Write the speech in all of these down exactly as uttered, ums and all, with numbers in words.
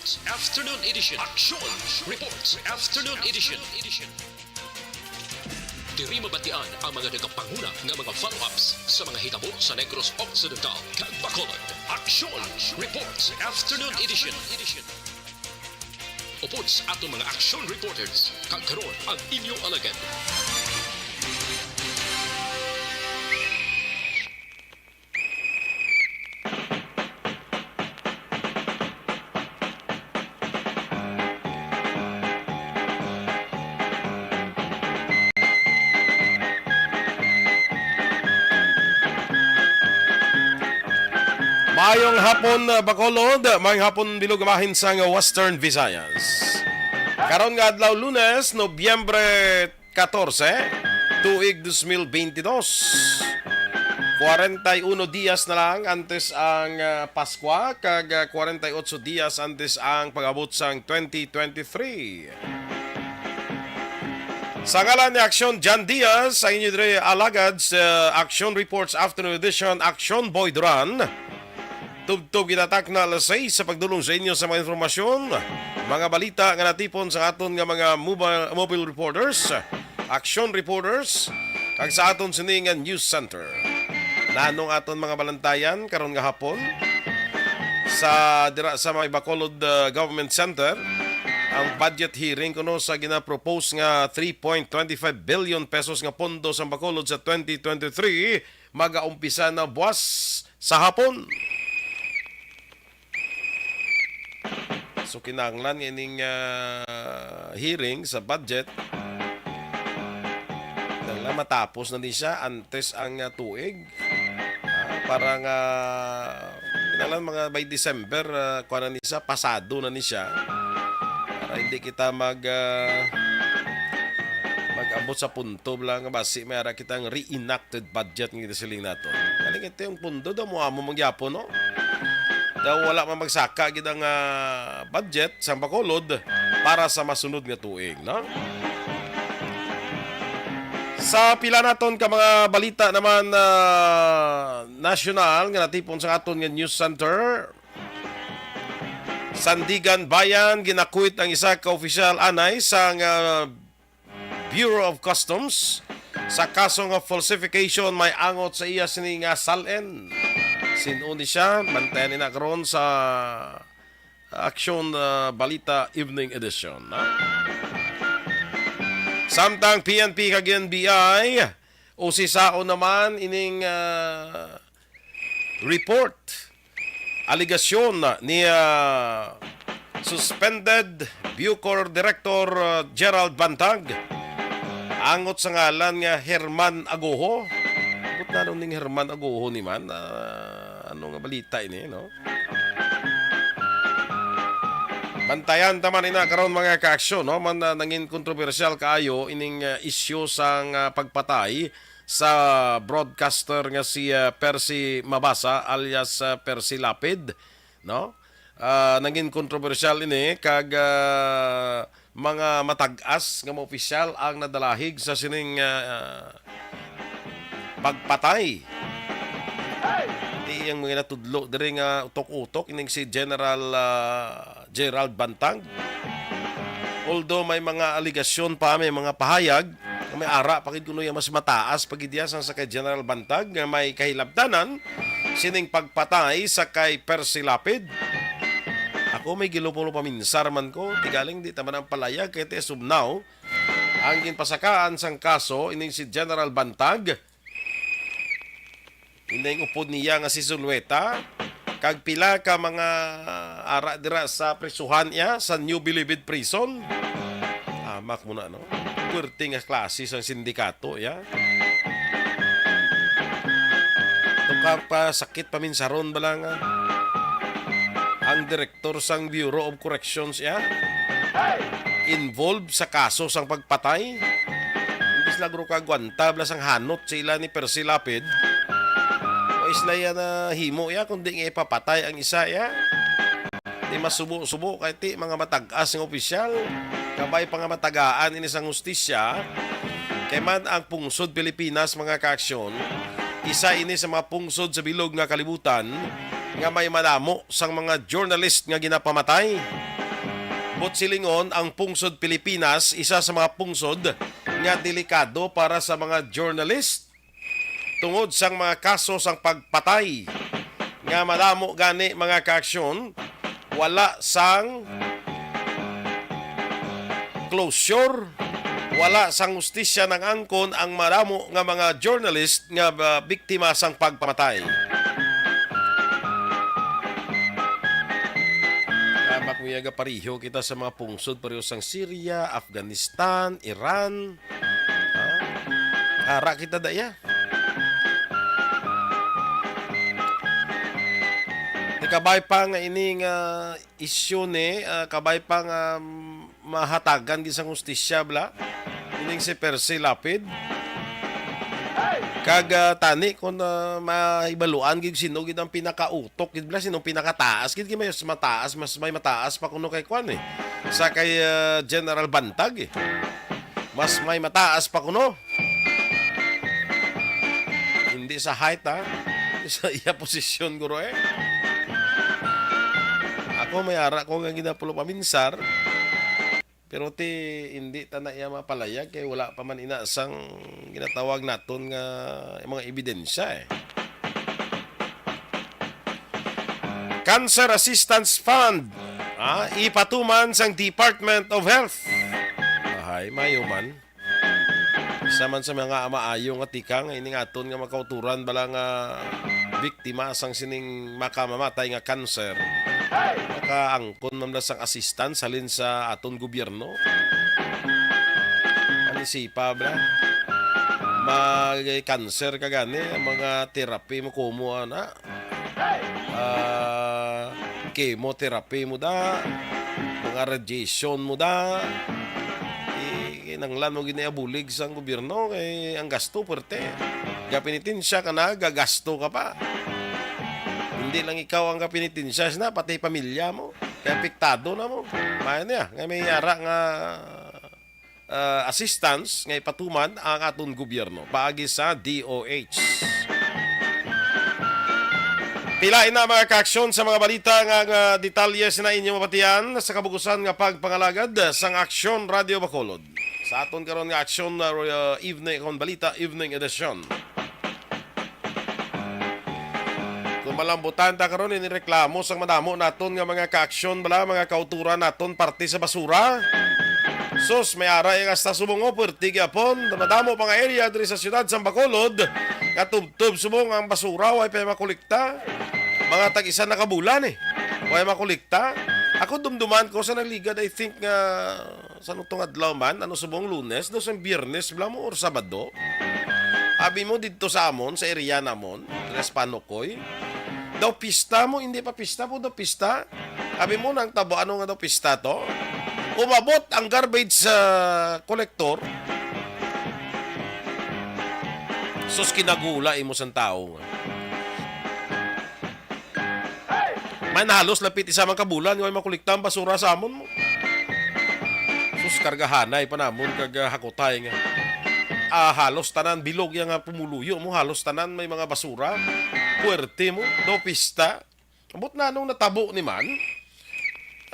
Afternoon Edition. Action Reports Afternoon Edition. Diri mabatian ang mga nagapanguna nga mga follow-ups sa mga hitabo sa Negros Occidental kag Bacolod. Action Reports Afternoon Edition. Upod sa aton mga action reporters, kag karon ang inyo alagad. Maayong hapon, Bacolod. Maayong hapon, bilog bahin sang Western Visayas. Karon nga adlaw, Lunes, Nobyembre katorse, tuig dos mil bentidós. Kwarenta y uno dias na lang antes ang, ah, Paskwa, kag, ah, kwarenta y otso dias antes ang pag-abot sang twenty twenty-three. Sa ngalan ni Aksyon John Diaz, ang inyo diri alagad sa Action Reports Afternoon Edition, Action Boy Duran. Tubtob kita takna alas sais sa pagdulong sa inyo sa mga informasyon, mga balita nga natipon sa aton nga mga mobile, mobile reporters, action reporters, kag sa aton sini nga news center. Nanong aton mga balantayan karon nga hapon sa dira sa may Bacolod, uh, Government Center ang budget hearing kuno sa ginapropose nga three point twenty five billion pesos nga pondo sa Bacolod sa twenty twenty-three magaumpisa na buwas sa hapon. So, kinahanglan nga ining, ah, hearing sa budget, kinahanglan matapos na ni siya antes ang, ah, tuig. Ah, para nga, kinahanglan mga by December, ah, kuha na ni siya, pasado na ni siya. Para hindi kita mag, ah, mag-abot sa punto lang nga basi may ara kitang reenacted budget nga gisiling nato. Galing ito yung pundo daw mo amo mangyapon, no? Daw wala man magsaka gid ang, ah, budget sang Bacolod para sa masunod nga tuig, no? Sa pila naton ka mga balita naman, ah, nasyonal nga natipon sa aton nga news center, Sandigan Bayan, ginakuit ang isa ka opisyal anay sang, ah, Bureau of Customs sa kaso nga falsification may angot sa iya sini nga sal-in. Sin-o ni siya? Bantayan ni na karon sa Aksyon, ah, Balita Evening Edition, ha? Samtang P N P kag N B I, usisaon naman ining, ah, report, aligasyon ni, ah, suspended Bucor Director, ah, Gerald Bantag, angot sa ngalan nga Herman Agoho. But na ning Herman Agoho ni man? Ah, ano nga balita ini, no? Bantayan ta man ina karon, mga kaaksyon, no? Man, ah, nangin kontrobersyal kaayo ining, ah, isyu sang, ah, pagpatay sa broadcaster nga si, ah, Percy Mabasa alias, ah, Percy Lapid, no? Ah, nangin kontrobersyal ini kag, ah, mga matag-as nga mga opisyal ang nadalahig sa sining, ah, pagpatay. Di iyang mga natudlo diri nga utok-utok ining si General, ah, Gerald Bantag. Although may mga aligasyon pa, may mga pahayag, may ara pa gid kuno iya mas mataas pa gid iya sang sa kay General Bantag nga may kahilabtanan sining pagpatay sa kay Percy Lapid. Ako may gilupo paminsar man ko, tigaling di ta man ang palayag kay ti as of now ang ginpasakaan sang kaso ining si General Bantag. Ining upod niya nga si Zulueta, kag pila ka mga ara dira sa prisuhan iya sa New Bilibid Prison. Amak mo na, no? Puwerte nga klase sang sindikato, ya. Ito ka pa, sakit paminsaron bala nga ang direktor sang Bureau of Corrections, ya, involved sa kaso sang pagpatay. Imbis lagro ka agwanta, bala sang hanot sila ni Percy Lapid. O isla yan na himo ya, kundi nga ipapatay ang isa ya. Di masubo-subo kay ti mga matag-as nga opisyal. Kabay pa nga matagaan ini sang hustisya. Kay man ang pungsod Pilipinas, mga kaaksyon, isa ini sa mga pungsod sa bilog nga kalibutan nga may madamo sang mga journalist nga ginapamatay. But silingon, ang pungsod Pilipinas isa sa mga pungsod nga delikado para sa mga journalist tungod sang mga kaso sang pagpatay nga madamo gani, mga kaaksyon, wala sang closure, wala sang hustisya nang angkon ang madamo nga mga journalist nga, ah, biktima sang pagpamatay. Tama, kuya, gapariho kita sa mga pungsod, pareho sang Syria, Afghanistan, Iran. Ha? Ara kita daya. Di kabay pa nga ini nga isyu ni, ah, kabay pa nga, mm, mahatagan gid sang hustisya, bala. Ining si Percy Lapid. Kag, ah, tani kung, ah, mahibaluan gid sino gid ang pinakautok gid, bala, sino pinakataas gid, kay may mas mataas, mas may mataas pa kuno kay kwan, eh. Sa kay, ah, General Bantag, eh. Mas may mataas pa kuno. Hindi sa height, ha? Sa iya posisyon, guro, eh. Ako, may ara ko nga ginapulo paminsar. Pero ti, hindi ta na iya mapalayag kay wala pa man ina sang ginatawag naton nga mga ebidensya, eh. Cancer Assistance Fund, ah, ipatuman sang Department of Health. Ahay, mayo man. Isa man sa mga maayo nga tikang ining aton nga makauturan bala nga biktima sang sining makamamatay nga cancer. Makaangkon man bala sang assistance halin sa aton gobyerno. Ani sipa bala? Mag-cancer ka gani, ang mga therapy mo kumo ana. Ah, chemotherapy mo da, mga radiation mo da. Eh, kinahanglan mo gini abulig sang gobyerno kay ang gasto puwerte. Gapenitensya ka na, gagasto ka pa. Hindi lang ikaw ang gapenitensya, sina pati pamilya mo. Kay apektado na mo. Maayo niya, nga may ara nga, ah, assistance nga ipatuman ang aton gobyerno paagi sa D O H. Pila ina, mga kaaksyon, sa mga balita nga, nga detalye sina inyo mabatian sa kabugusan nga pagpangalagad sang Aksyon Radio Bacolod. Sa aton karon nga Aksyon, uh, Evening, kon Balita Evening Edition. Kung malambutan ta karon, ini reklamo sang madamo naton nga mga kaaksyon bala, mga kauturan naton parte sa basura. Sus, may ara ang hasta subong, oh, puwerte gyapon. Madamo pa nga area diri sa siyudad sang Bacolod nga tubtob subong ang basura, way pa makolekta. Mga tag isa na ka bulan, eh, way makolekta. Ako, dumduman ko sa nagligad, I think nga sa nutong adlaw man, ano, subong Lunes, daw sang Biyernes bala mo or Sabado. Abi mo didto sa amon, sa area namon, diri sa Panukoy, daw pista mo, hindi pa pista po, daw pista. Abi mo nang tabo, ano nga daw pista to? Umabot ang garbage sa kolektor. Sus, kinagula imo sang tawo nga. Man, halos lapit isa man ka bulan nga way makolekta ang basura sa amon mo. Sus, kargahanay pa namon kag, ah, hakutay nga. Ah, halos tanan bilog ya nga pumuluyo mo, halos tanan may mga basura. Puwerte mo, daw pista. Ambot na anong natabo ni man?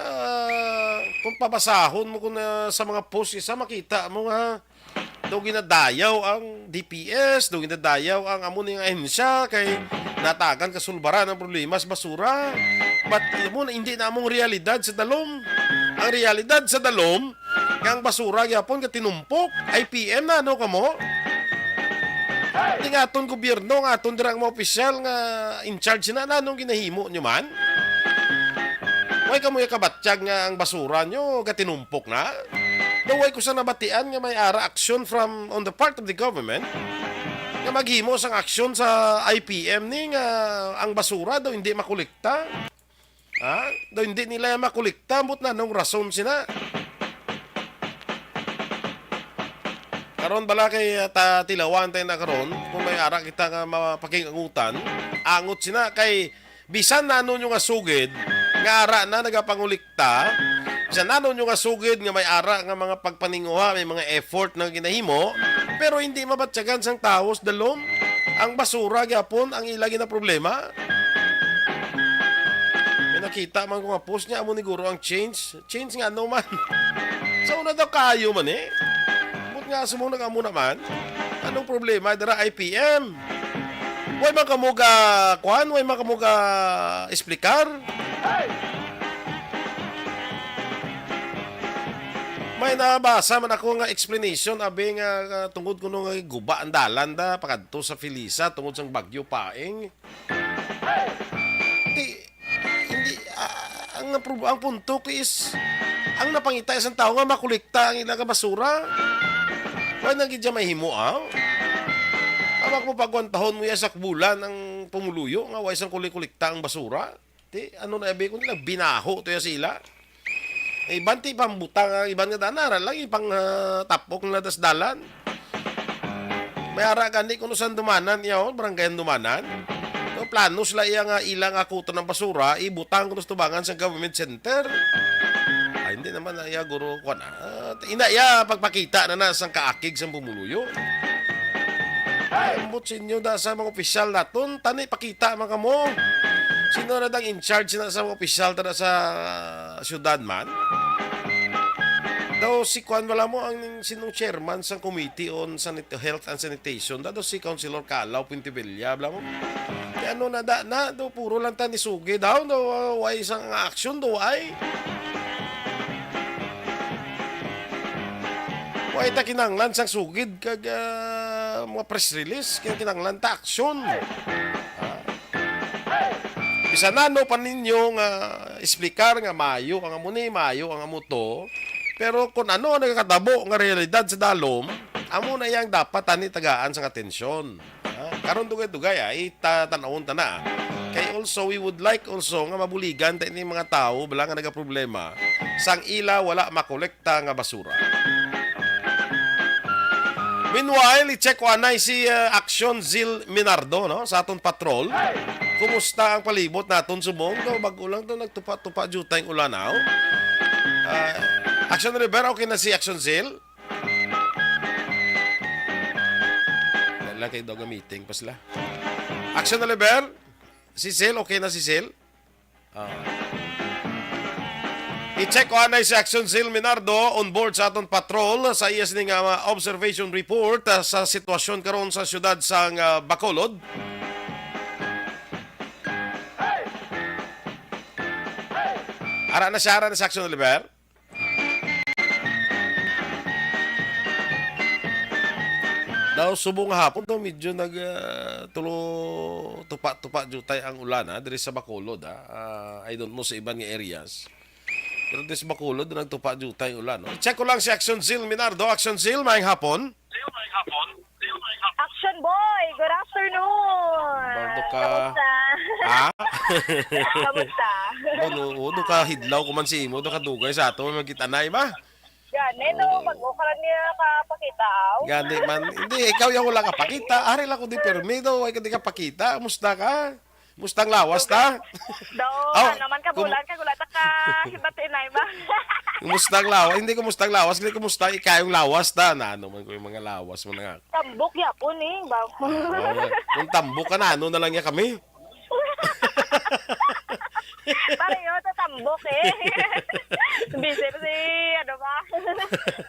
Ah, kung pabasahon mo kung, ah, sa mga post isa, makita mo nga daw ginadayaw ang D P S, daw ginadayaw ang amo ning ahensya kay natagan kasulbaran ang problema sa basura. But, alam mo, hindi na among realidad sa dalom. Ang realidad sa dalom, nga ang basura gyapon gatinumpok. I P M na, ano kamo? Di nga aton gobyerno, nga aton dira ang mga opisyal nga in charge na, na anong ginahimo nyo man? Way kamo ya kabatyag nga ang basura nyo gatinumpok na? Daw way ko sa nabatian nga may ara action from, on the part of the government, nga maghimo sang action sa I P M ni nga ang basura daw hindi makolekta. Ha? Daw hindi nila ya makolekta, ambot na anong rason sina? Karon bala kay, ah, ta tilawan tayo na karon kung may ara kita nga mapakingamutan. Angot sina kay bisan na ano nyo nga sugid nga ara na nagapangulikta, bisan na ano nyo nga sugid nga may ara nga mga pagpaninguha, may mga effort na ginahimo, pero hindi mabatyagan sang tawo sa dalom. Ang basura gyapon ang ila ginaproblema. Nakita man ko nga post niya, amo ni guro ang change. Change nga ano man? Sa una daw kayo man eh. But nga, sumong nag-amo naman. Anong problema? Dara I P M. Way man kamo ga, kwan? Way man kamo ga explicar? May nabasa man ako nga explanation, abi nga, nga tungod kuno nga guba ang dalan da, pakadto sa Felisa, tungod sang Bagyo Paeng. Di, hindi, ah, ang, prob-, ang punto ko is, ang napangita isang tao nga makolekta ang ilang basura. Wala na gid siya mahimo, ah. Tama ko, pagwantahon mo ya sa bulan ang pumuluyo nga wa isang kuli-kolekta ang basura. Ti, ano na, abi ko nila, binaho to ya sila. Iban ti pambutang ang iban nga dana, lang ipang, ah, tapok na das dalan. May ara gani kuno sa Handumanan, iya, oh, barangay Handumanan. No, plano sila iya nga ilang akuton ang basura, ibutang kuno sa tubangan sa government center. Ay, hindi naman na iya, guro, kwan, ah, ina iya, pagpakita na na sang kaakig sang pumuluyo. Ay, ambot sa inyo da sa mga opisyal naton, tani pakita man kamo. Sino na dang in charge na sa mga opisyal ta sa syudad man? Daw si kwan, wala mo ang sinong chairman sang Committee on Sanit-, Health and Sanitation, daw si Councilor Calaw Puentevilla, wala mo. Kaya ano na da, na, daw puro lang ta ni sugi daw, daw, uh, way sang action daw ay. Way ta kinanglan sang sugid kag, ah, mga press release, kaya kinanglan ta action. Ah. Bisan ano pa ninyo nga explicar nga maayo ang amo ni, maayo ang amo to, pero kung ano ang nagakatabo nga realidad sa dalom, amo na yang dapat tani tagaan sang atensyon. Ah, karon dugay-dugay, ah, ita-, tan-awon ta na, ah. Kay also, we would like also nga mabuligan ta ini mga tawo bala nga nagaproblema sang ila wala makolekta nga basura. Meanwhile, i-check ko anay si, ah, Action Zil Minardo, no, sa aton patrol. Kumusta ang palibot naton subong? Daw bag-o lang daw nagtupa-tupa jutay ang ulan, aw. Ah, Action River, okay na si Action Zil? Wala kay daw ga meeting pa sila. Action Oliver? Si Sil, okay na si Sil? Ah. I-check ko anay si Action Sil Minardo on board sa aton patrol sa iya sini nga mga observation report, ah, sa sitwasyon karon sa siyudad sang, ah, Bacolod. Ara na siya, ara na si Action Oliver. Daw subong nga hapon daw medyo nag, ah, tulo tupa-tupa jutay ang ulan, ha, diri sa Bacolod, ha. Ah, I don't know sa iban nga areas. Pero diri sa Bacolod, nagtupa jutay ang ulan, no? Check ko lang si Action Zil Minardo. Action Zil, maayong hapon. Action Boy, good afternoon. Baldo ka. Kamusta? Ha? Kamusta? Ano, oh, do ka hidlaw ko man si imo, do ka dugay sa ato, magkitanay ba? Gani, no, oh, mag-okra niya ka pakita, aw. Gani man, hindi, ikaw yung wala ka pakita. Ari lang ko di permi, do, ay ka di ka pakita. Musta ka? Mustang lawas ta? Daw, aw, ano man ka, bu-, bulan ka, wala ta ka hibati inay ba? Mustang lawas? Hindi ko mustang lawas, hindi ko musta ikayong lawas ta. Na, ano man ko yung mga lawas mo na nga. Tambok yapon eh, ba? Oo, kung tambok ka na, ano na lang niya kami? Pareho sa tambok eh. Busy si, ano ba?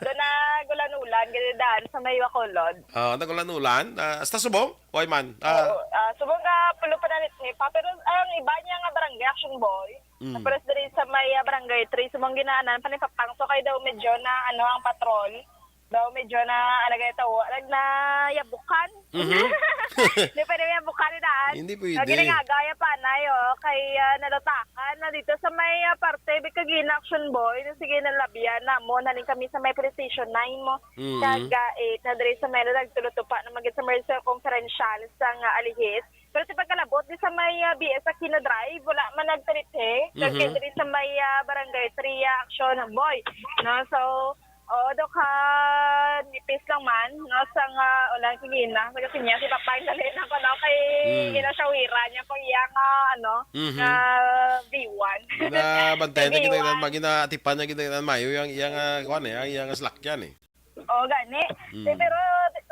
Doon na gulan-ulan, ganyan daan sa may Bacolod. Ah, nagulan-ulan? Ah, hasta subong? Way man. Ah. Oo, ah, subong ka pulo pa na ni pa, pero ang iba niya nga barangay, Action Boy, mm, sa pres diri sa may, ah, barangay three, subong ginaanan, panipapang, so kay daw medyo na, ano, ang patrol, daw medyo na, ano, kaya tao, nag-, nayabukan. Mhm. Di pwede may yabukan ni daan. Hindi pwede. Lagi na nga, gaya pa na, yo, kay, ah, nalutakan na dito sa may, ah, parte, bika gina, Action Boy, na sige, nalabian na mo, naning kami sa may police station nine mo. Mm. Kag, ah, eight na diri sa may nagtulutupa na magid sa may circumferential sa nga alihis. Pero sa pagkalabot di sa may, ah, B S Aquino Drive, wala man nagtalithi. Kag, mhm, diri sa may, ah, Barangay three, ah, Action Boy. No, so, oh, do ka nipis lang man, no, sa nga ulan kagina. Sa kasi niya, si Papa yung dali na ko, no, kay, mm, ina siya wira niya ko iya nga, ano, mhm, nga V one. Ginabantayan na V one. Gina-, ginaatipan na gina-, mayo yung, yung, ah, kuwan eh, yung, yung slakyan eh. Oh, gani. Mm. Eh, pero,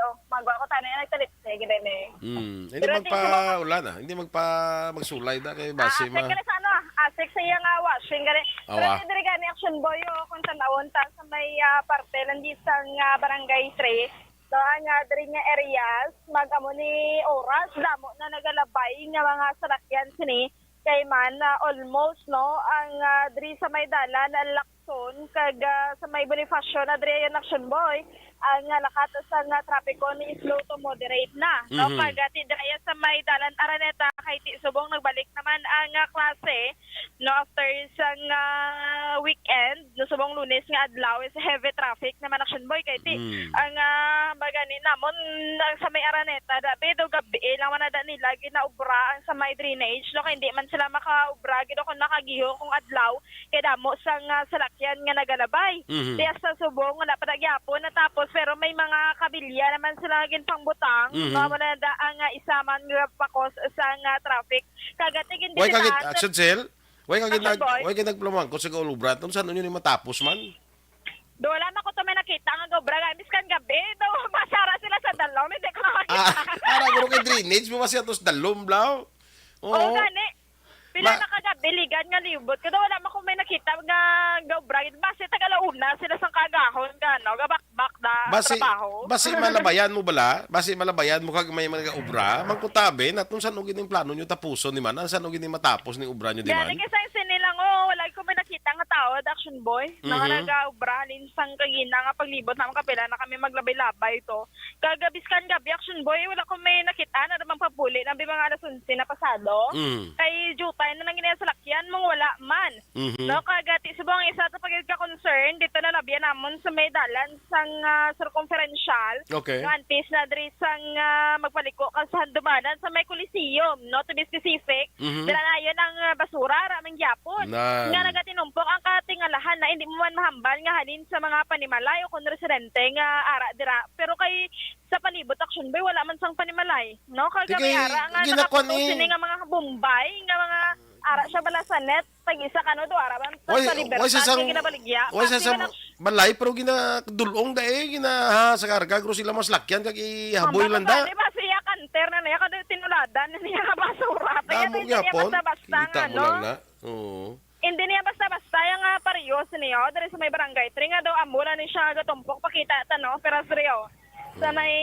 oh, magwa ko tayo na yung nagtalipsig, gani. Mm. Hindi pero magpa-, wala na. Hindi magpa-, magsulay na kay base ah, ma- sa ano, ah, Six iya nga washing gani. Pero Awa. Diri gani, Action Boy, o, kung tanawon ta sa may, ah, parte lang di sa nga Barangay three, no, ang, ah, diri nga areas, mag-amo ni oras, damo na nagalabay nga mga salakyan sini. Kay man, ah, almost, no, ang, ah, diri sa may dalan, ang Lacson, kag, ah, sa may Bonifacio na diri ang Action Boy, ang, ah, lakat sa nga trapiko ni slow to moderate na, no? Mhm. Kag, ah, ti daya sa may dalan Araneta, kay ti subong nagbalik naman ang, ah, klase, no, after sang, ah, weekend, no, subong Lunes nga adlaw is heavy traffic naman, Action Boy, kay ti Mm. ang, ah, bagani namon, ang sa may Araneta, dabi do gabi lang man na da nila ginaubra ang sa may drainage, no, kay hindi man sila makaubra gid kung nakagiho kung adlaw, kay damo sang, ah, salakyan nga nagalabay. Mhm. Ti sa subong, wala pa na gyapon natapos, pero may mga kabilya naman sila ginpangbutang, Mhm. no, wala na da ang, ah, isa man nga pakos sa, ah, traffic. Kagati Why ka gin-, gindibitaan, Action Cell? Why ka gin-, Action Boy. Why ka nagplamangkot sa gaulubrat? Unsa nun yun yung matapos man? Do, wala man ko to may nakita nga gaubra. Nga, miskan gabi, do, masara sila sa dalom. Hindi ko makakita. Ah, para guro kay drainage mo, mas yatos dalom, blaw. Oo, Oo. Gani. Pila Ma- na kagabi, ligan nga libot. Kada wala man ko may nakita nga gaubra. Basi tagalauna sila sang kagahon, gano, gabakbak da Basi, trabaho. Basi malabayan mo bala? Basi malabayan mo kag may mga obra? Mangkutabi, natong saan o gining plano nyo tapuson ni man? Ang saan o gining matapos ni obra nyo di man? Gani, kay sa sini lang, oh, wala ko may nakita nga tao, Action Boy. Nga Mhm. Nagaobra, halin sang kagina nga paglibot na kapila na kami maglabay-labay to. Kagabiskan gabi, Action Boy, wala ko may nakita na namang papuli na bi mga alas onse na pasado. Mm. Kay jutay na lang gina sa lakyan mong wala man. Mhm. No, kagati subong isa to pagid ka concern dito na labian namon sa may dalan sang, ah, circumferential. Okay. No, antes na diri sang, ah, magpaliko ka sa handumanan sa may Coliseum, no, to be specific. Mhm. Dira na yun ang, ah, basura, ra man gyapon. Nan. Nga nagatinumpok ang katingalahan na hindi mo man mahambal nga halin sa mga panimalay o kung residente nga ara dira. Pero kay sa palibot, Action Boy, wala man sang panimalay, no? Kag Sige, may ara nga ginakuan nakaputo eh. Sini nga mga bombay, nga mga ara siya bala sa net, tag isa kano do ara man sa, Why, sa Libertad, why sa sang, nga ginabaligya. Why sa Pati sang ka na balay, pero ginadulong da eh, gina, ha, sa karga, gro sila mas lakyan, kag ihaboy Ang lang da. Bali, ba siya kanter na niya, kada tinuladan na niya nga basura. Kaya Damo hindi niya gyapon. Basta-basta Kita nga, mo no? Lang na. Oo. Hindi niya basta-basta yung, ah, parios niyo, diri sa may barangay three nga daw amo lang ni siya gatumpok, pakita ta, no? Pero seryo, sa Hmm. may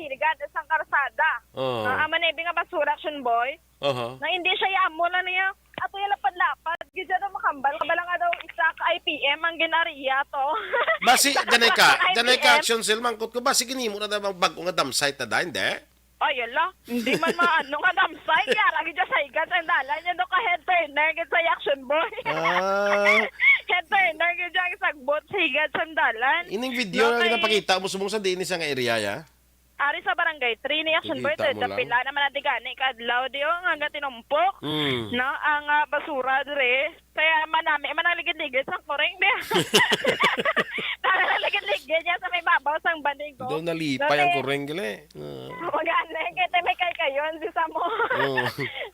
hiligad sang karsada. Oo. Ah, amo na ibi nga basura, Action Boy. Aha. Na hindi siya iamo lang niya. Ato yung lapad-lapad. Gidya daw makambal. Kabala nga daw isa ka I P M ang ginariya to. Basi, Sa janay ka, I P M. Janay ka, Action Cell, mangkot ko, basi ginimo na daw ang bag-o nga dump site na da, hindi? Ay, ala. Hindi man maano nga dump site. Yara, gidya sa higat ang dalan. Yan daw ka head turner, gid sa Action Boy. Ah. Head turner, gidya ang sagbot sa higat sa dalan. Ining video No, na kay ginapakita mo, subong sa diin sa nga area, ya? Ari sa Barangay three ni Action Boy, Kita mo sa lang. Pila naman na digani ka adlaw di, oh, nga tinumpok. Mm. No, ang, ah, basura dire. Kaya manami man ang ligid-ligid sa kuring di. Tara na ligid-ligid niya sa may babaw sang banigo. Daw nalipay ang Dati, kuring gali. Ah. Magana, kaya may kay kayon, di sa mo. Oo.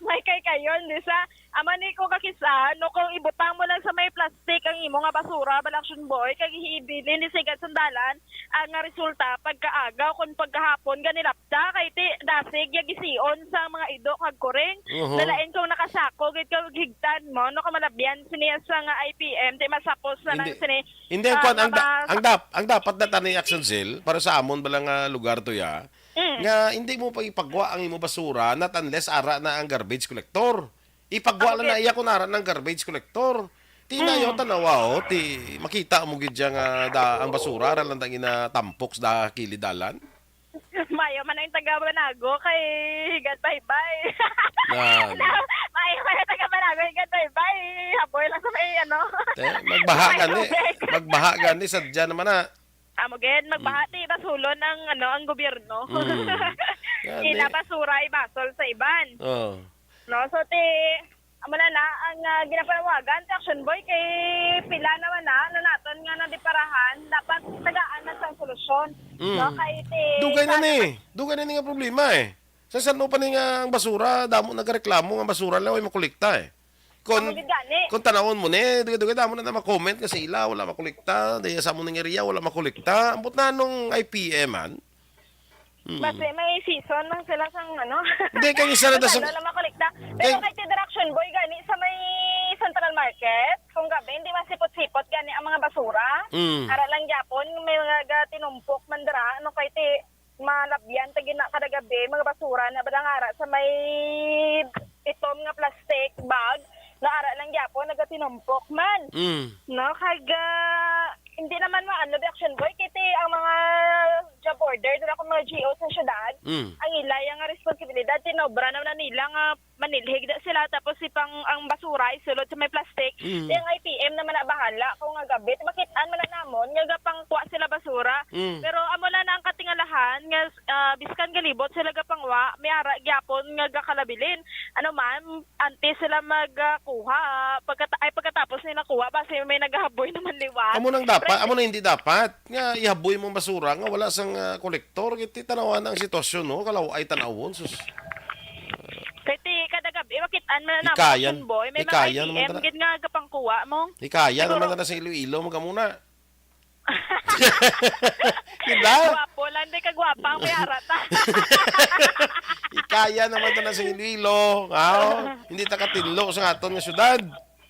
May kay kayon, di sa Amo ni ko kakisa, no, kung ibutang mo lang sa may plastic ang imo nga basura, bala Action Boy, kag ihibilin ni sigad sandalan, ang nga resulta, pagkaagaw, kung pagkahapon, ganilapta, kay ti, dasig, ya gision sa mga ido kag kuring. Uhu. Nalain kung nakasako, gid ka higtan mo, no, kamalabyan, siniya sa nga I P M, ti masapos na lang Hindi. Sini, Hindi, ang ah, kwan, ang da-, mga ang dap-, ang dapat na tani Action Cell, para sa amon bala nga lugar to ya, Mm. nga hindi mo pa ipagwa ang imo basura, not unless ara na ang garbage collector. Ipagwa Ah, lang na okay. Iya kung ara ng garbage collector. Ti Mm. nayo tanawa, oh, ti makita mo gid siya nga da, ang basura, ara lang da ginatampok sa da kilid dalan. Mayo man ang taga Banago kay higad baybay. Yan. Mayo man ang taga Banago, higad baybay. Haboy lang sa may, ano, Te, magbaha may gani. Tubig. Magbaha gani, sadya naman na. Amo gid, magbaha Mm. ti basulon ang, ano, ang gobyerno. Mm. Gani. Ila basura ibasol sa iban. Oh. No, so ti, amo na na, ang, ah, ginapanawagan ti Action Boy kay pila naman na, ano naton nga nadiparahan, dapat tagaan na sang solusyon. Mm. No, kay ti, Dugay na sana ni. Dugay na ni nga problema eh. Sa sano pa ni nga ang basura, damo nagareklamo nga basura lang, way makolekta eh. Kon, Amo gid gani. Kon tanawon mo ni, dugay-dugay damo na na comment nga sa ila, wala makolekta, dahil sa among area, wala makolekta. Ambot na nung I P M man. Hmm. Basta may season lang sila sang ano. Hindi, kay isa na da Basta sa wala makolekta. Pero kay kay ti Direction Boy gani sa may Santa Market, kung gabi, hindi masipot-sipot gani ang mga basura. Mm. Ara lang gyapon, may mga ga-, tinumpok man dira, ano, kay ti-, malabyan ta gina kada gabi, mga basura na ba lang ara sa may itom nga plastic bag, na ara lang gyapon, nagatinumpok man. Mm. No, kag, ah, hindi naman maano, Action Boy, kay ti ang mga job order, dira akong mga G O sa syudad, Mm. ang ila, yung nga responsibilidad, tinobra naman na nila nga manilhig da sila, tapos si pang, ang basura isulod sa may plastic. Mm. Yung I P M naman na bahala kung nga gabi. Makit-an man na namon, nga gapangkuha sila basura. Mm. Pero amo na na ang katingalahan, nga, ah, biskan galibot sila gapangwa, may ara gyapon nga gakalabilin. Ano man, antes sila mag, ah, kuha, pagkata-, ay, pagkatapos nila kuha, basi may nagahaboy naman liwat. Amo nang dapat, Pero amo na hindi dapat. Nga ihaboy mo ang basura nga wala sang, ah, kolektor. Kay ti tanawan ang sitwasyon, no? Kalaw-ay tanawon, sus. Kay ti kada gabi, makit-an man na Hikayan. Action Boy. May mga Hikayan naman I P M tana. Gid nga gapangkuha mo. Hikayan Siguro naman tana sa Iloilo, mga muna. Diba? Gwapo lang, di ka gwapa, ang may ara ta. Hikayan naman tana sa Iloilo. Ah, hindi ta katinlo sa aton nga syudad.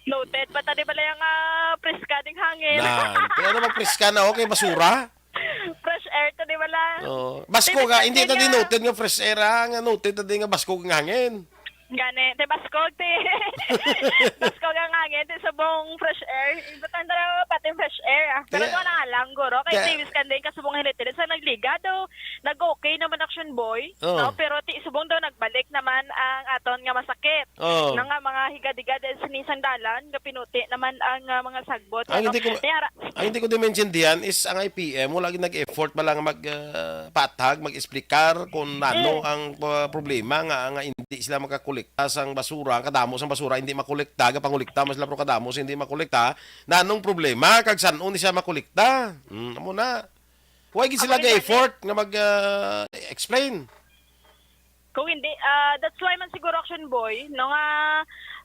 Noted pa ta, di ba, lang, ah, preska ding hangin? Nan, kaya na magpreska na, okay, basura. Fresh air to, di ba, lang? Oo. Basko Di ba, nga, hindi ta Kenya? Din noted nga fresh air, ah, nga noted ta din nga basko nga hangin. Gani, te, baskog, te. Baskog ang hangin, te, subong fresh air. Ibutang dara pati fresh air, ah. Pero Kaya ito na lang, guro. Kay kaya Davis kan din, kasubong hinit-hinit sa nagligado. Nag-okay naman, Action Boy. Oo. No? Pero ti, subong daw nagbalik naman ang aton nga masakit. Oo. Na nga mga higad-higad sa sinisang dalan, nga pinuti naman ang, ah, mga sagbot. Ang Ano? hindi ko, Kaya ra- ang hindi ko din maintindihan is ang I P M, wala gid nag-effort ba lang mag, ah, patag, mag-explicar kung ano Mm. ang, ah, problema nga, nga hindi sila makakolekta sang basura, ang kadamo sang basura hindi makolekta, gapangulikta man sila pero kadamo sa hindi makolekta. Na anong problema kag san-o ni siya makolekta? Hmm, amo na. Why gid Amo sila gid, ga-effort nga mag, ah, explain? Kung hindi, ah, that's why man siguro, Action Boy, no, nga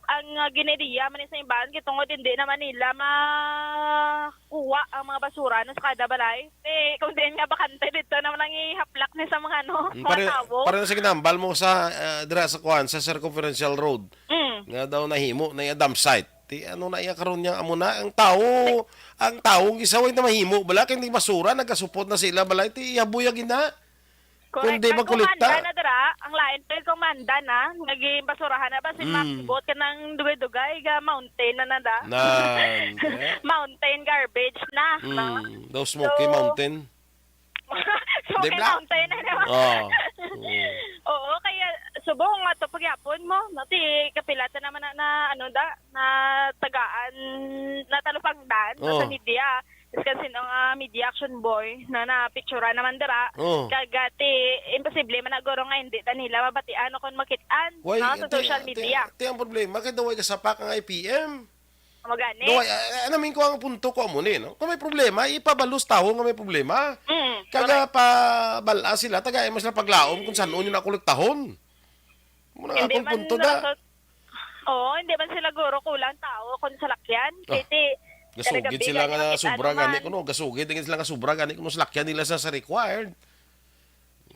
ang, ah, gin-idea man ni sa iban, kay tungod hindi naman nila makuha ang mga basura na sa kada balay. Eh, kung diin nga bakante dito naman ang ihaplak ni sa mga, ano, Mm, mga pare-, tawo. Pare na sa ginambal mo sa, ah, dira sa kuan, sa Circumferential Road. Mm. Nga daw nahimo na yung dump site. Ti ano na iya karon niya, amo na ang tawo, ang tawo ang gisaway na mahimo bala kay ni basura nagasupot na sila balay ti ihaboy gina. Correct. Kundi Ang magkolekta. Kumanda na dira, ang lain pa yung kumanda na, naging basurahan na ba si Mm. Max Bot ka ng dugay-dugay, ga mountain na na da. Nan, eh? Mountain garbage na, no? Mm, daw Smoky So, Mountain. Smoky Di ba? Mountain na naman. Oh. Mm. Oo, kaya subong nga to pagyapon mo, no? Ti kapila ta naman na, na, ano da, na tagaan, na talupangdan, no, sa Oh. media. Kasi sino nga media, Action Boy, na napicturan naman dira. Oh. Kag, ah, ti, imposible man na guro nga hindi ta nila mabatian o kung makit-an, Why, no, sa ti, social ti, media. Ti ang problema, kay daw ay kasapak ang I P M. Amo gani. Daw ay, ah, ah, namin ko ang punto ko amo ni, no? Kung may problema, ipabalos tawo nga may problema. Mm, Kag, ah, correct. Pabal-a sila, tagai mo sila paglaom kung san-o nyo na kolektahon. Muna Hindi akong man punto da. nasa-, Oo, hindi man sila guro kulang tao kung salakyan. Ah, Kay ti, gasugid kada gabi sila gani nga makita sobra naman. Gani kuno, gasugid din sila nga sobra gani kuno salakyan nila sa, sa required.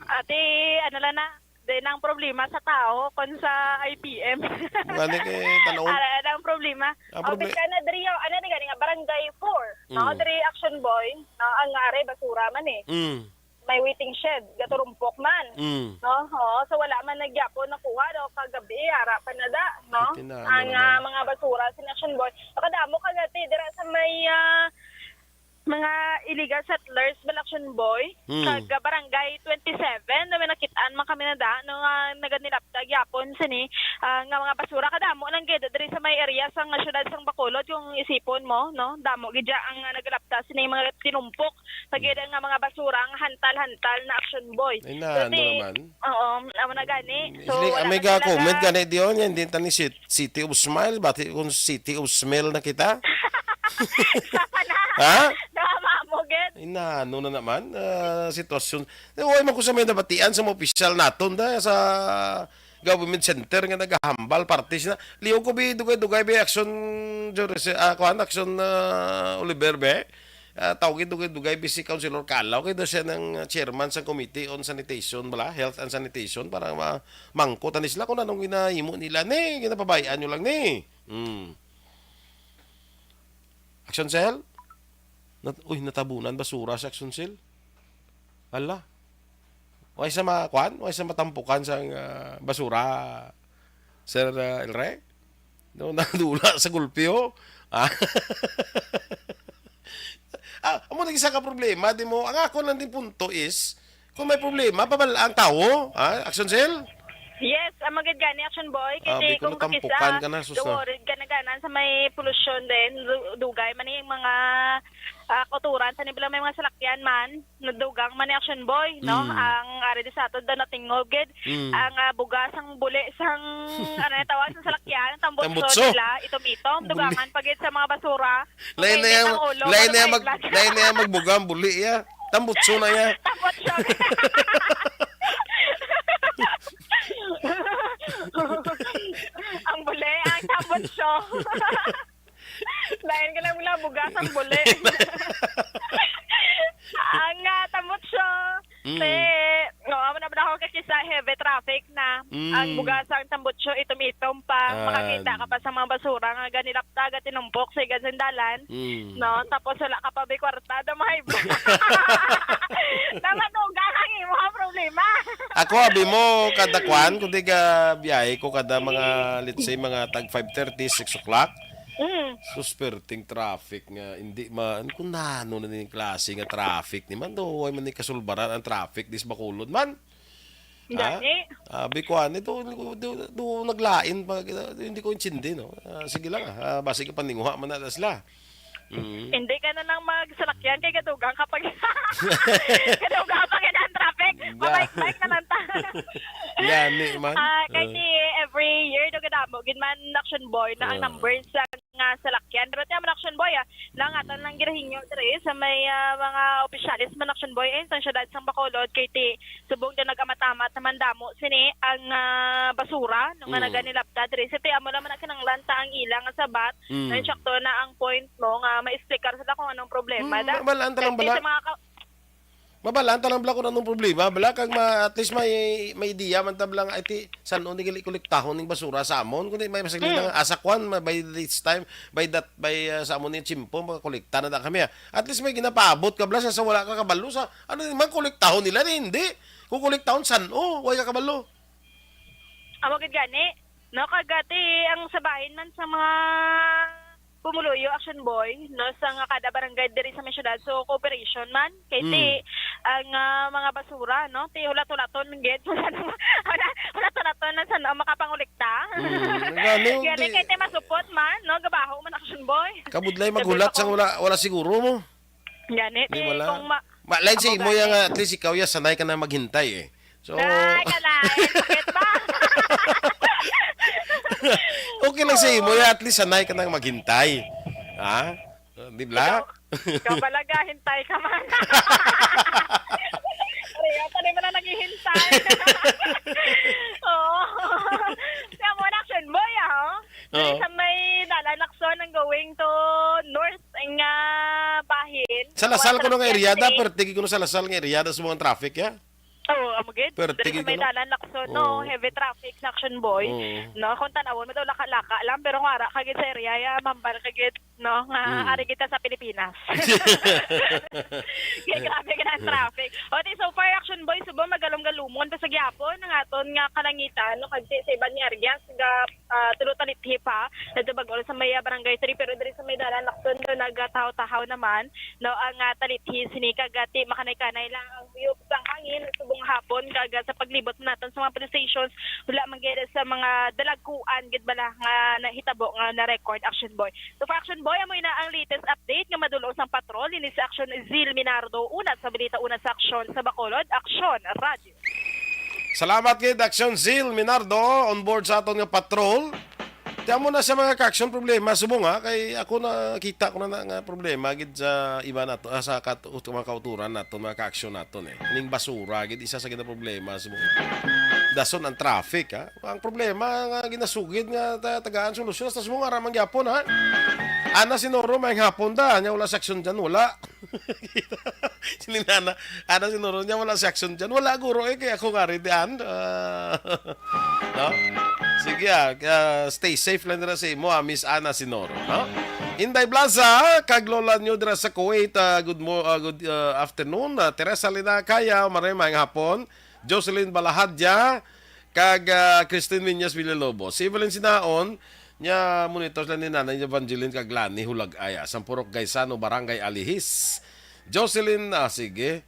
Ate, ano lang na, din ang problema sa tao kung sa I P M. Ngani kay tanawon. Ara, ara ang problema. Ang Office proble- ka na, Drio, ano, di gani nga, Barangay four, no? Mm. Diri, Action Boy, no? Ang are, basura man eh. Mm. May waiting shed, gaturumpok man. Mm. No? Oo, so wala man nagyapon nakuha, no? Kagabi, ara pa na da, no? Iti na, ano Ang, naman. ah, mga basura, sa Action Boy. Kadamo kagati, dira sa may, ah, mga illegal settlers, Balaction Boy, Mm. kag, ah, Barangay twenty-seven, na may nakitaan man kami na da, no, nga naganilapta gyapon sini, ah, nga mga basura. Kadamo lang gid diri sa may area sa nga syudad sang Bacolod, kung isipon mo, no? Damo gid dya ang, ah, nagalapta sini mga tinumpok. Pagida nga mga basura ang hantal-hantal na Action Boy. Ay, na, So, ano ti-, naman? Oo, amo na gani. So, Isli-, wala may na talaga. Ga-comment gani diyon, yan din tani si City of Smile, bati kung City of Smell na kita. Sapa na? Ha? Tama mo, gid. Ay, na, ano na naman, ah, sitwasyon. Eh, wala man ko sa may nabatian sa mga opisyal naton, da, sa government center nga nagahambal, parties na. Liog ko, bi, dugay-dugay, bi, action, Jose, ah, kuwan, action, ah, Oliver, be. Ah, tawgi dugay-dugay bi si Councilor Calaw, kay daw siya nang chairman sa Committee on Sanitation, bala, Health and Sanitation, para ma-, mangkot ani sila kung anong ginahimo nila ni, ginapabay-an nyo lang ni. Hmm. Action Cell? Nat-, uy, natabunan basura sa Action Cell. Hala. Way sa ma-, kwan? Way sa matampukan sang, ah, basura, Sir, ah, El Rey? No, nadula sa gulpi, oh. Ah. Ah, amo nang isa ka problema, di mo. Ang ako lang din punto is, kung may problema, pabal ang tawo, ha? Action Cell? Yes, ang magid gani, Action Boy, kasi abi ko kung natampukan kakisa, ka na, sus na. Worried ka na ganan sa may polusyon din, du-, dugay man yung mga, ah, kauturan, sa nila may mga salakyan man, nadugang man ni Action Boy, no? Mm. Ang ari di sa ato daw natingog gid, Mm. ang, ah, bugas, ang buli, sang, ano na tawag, sa salakyan, ang tambutso Tambutso. nila, itom-itom, Buli. dugangan pa gid sa mga basura. Lain na Mainit yang, ang ulo, lain ano na yang pa mag-, ilan? lain na yang magbugang, buli, ya. Tambutso na, ya. Tambutso. Ang buli, ang tambutso. Lain ka lang mula, bugas ang buli. Ang, ah, tambutso, Mm. te, no, amo na ba ako kakisa heavy traffic na Mm. ang bugas ang tambutso, itom-itom pa. Ah. Makakita ka pa sa mga basura nga ganilapta, gatinumpok sa igan sandalan. Mm. No, tapos wala ka pa may kwarta, damay ba? Namatuga ang imo ang problema. Ako, abi mo, kada kwan, kundi ka biyahe ko kada mga, let's say, mga tag five thirty, six o'clock. Mm. Sus, perting traffic nga, hindi man, kung nano na ning klase nga traffic ni man, do, way man ni kasulbaran ang traffic, dis Bacolod man. Ha? Gani. Abi ko, ani, do, do, do, do, naglain pa, hindi ko intindi, no? Ah, sige lang, ah, ah, basig paninguha man na sila. Mm. Hindi ka na lang magsalakyan kay gadugang ka pag, gadugang pa gid ang traffic. Ga- Mabike-bike na lang ta. Gani man. Ah, kay Ah. di every year do gadamo gid man, Action Boy, na ang Ah. numbers sa nga salakyan. Pero tiyan man, Action Boy, ah, nangatan lang ginahingyo diri sa may, ah, mga opisyales man, Action Boy, eh, sa siyudad sang Bacolod, kay ti subong daw nag-amat-amat naman damo sini ang, ah, basura, no, nga Mm. naganilapta diri. Sa ti amo lang man ang kinahanglan ta ang ilang sabat, Mm. na insakto na ang point mo nga maexplicar sila kung anong problema Mm, da. Mabalaan ta lang Kasi bala. Sa mga ka- Mabalaan ta lang bala kung anong problema. Bala kag ma-, at least may, may idea man ta bala nga, "Ay, ti, san-o ni gali kolektahon ning basura sa amon?" Kundi may masaglit Mm. lang, asa kwan, ma-, by this time, by that, by, ah, sa amon ni tiyempo, makakolekta na da kami, ah. At least may ginapaabot ka bala sa, sa wala ka kabalo sa, ano ni man, kolektahon nila ni, hindi. Kung kolektahon, san-o? Way ka kabalo. Amo gid gani. No, kag, ah, ti ang sabahin man sa mga pumuluyo, Action Boy, no, sa nga kada barangay diri sa may syudad. So, cooperation man. Kay ti, Mm. ang, ah, mga basura, no, ti hulat-hulaton man gid. Hulat-hulaton na sa, no, makapangulikta. Mm, gani, Gani, ti kay ti masupot man, no, gabaho man, Action Boy. Kabudlay Sabi maghulat ko sang kung wala, wala siguro mo. Gani, Di ti wala. kung ma-, Ma-, lain sa amo imo gani. Yan nga, at least ikaw ya, sanay ka na maghintay, eh. So, Ay, kalain, sakit ba? Okay lang sa imo, ya, at least sanay ka nang maghintay. Ha? Di ba? Ikaw, ikaw pala, gahintay ka man. Pareho pa rin mo na naghihintay. Oo. Kaya mo na, Action Boy, ah, oh. Oo. Sa may dalan, Lacson, ang going to north nga bahin. Sa Lasal ko nga area, da, perti ko sa Lasal nga area, da sa mga traffic, ya? Oo, amo gid. Pero Diri sa tigil may ko, no? Dalan, Lacson, no? Oo. Heavy traffic sa Action Boy. Oo. No, kung tanawon mo daw, laka-laka lang, pero kung ara ka gid sa area, ya, mambal ka gid, no, nga Mm. ari kita sa Pilipinas. Kaya grabe ka ng Mm. traffic. O, di, so far, Action Boy, subong magalom-galumon pa sa gyapon ang aton nga kalangitan, no? Kag sa iban nga areas, ga, ah, tulo talithi pa. Dito bag-o sa may, ah, Barangay three, pero diri sa may dalan, Lacson, do nagatahaw-tahaw naman. No, ang, ah, talithi sini kag, ah, ti makanay-kanay lang ang huyop sang hangin subong hapon kag, ah, sa paglibot naton sa mga police stations, wala man gid sa mga dalagkuan gid bala nga nahitabo nga na-record, Action Boy. So, for Action Boy, amo ina ang latest update nga madulong sang patrol. Ini si Action Zil Minardo, una sa balita, una sa aksyon sa Bacolod, Aksyon Radio. Salamat kay Action Zil Minardo on board sa aton nga patrol. Ti amo na sa mga ka-action problema subong, ha, kay ako nakita ko na, na nga problema gid sa iba nato, ah, sa kat-, ut-, mga kauturan nato, mga ka-action nato, eh. Ning basura gid isa sa gina problema subong. Dason ang traffic, ha. Ang problema nga ginasugid nga ta-, tagaan solusyon sa subong ara man gyapon, ha. Ana Sinoro, maayong hapon da. Nya wala si Aksyon dyan, wala. Siling ni Ana, Ana Sinoro, nya wala si Aksyon dyan. Wala, guro, eh, kaya ako nga rin, di, An. Ah, no? Sige, ah, ah, stay safe lang dira sa imo, ah, Miss Ana Sinoro, no? Inday Blaza, kag lola nyo dira sa Kuwait, ah, good mo-, ah, good, ah, afternoon. Ah, Teresa Linacaya, maray, maayong hapon. Jocelyn Balahadya, kag, ah, Christine Viñas Villalobos. Si Evelyn Sinaon, nya monitor lang ni Nanay Evangeline kag Lani Hulagaya, Sampurok Gaisano, Barangay Alihis. Jocelyn, ah, sige.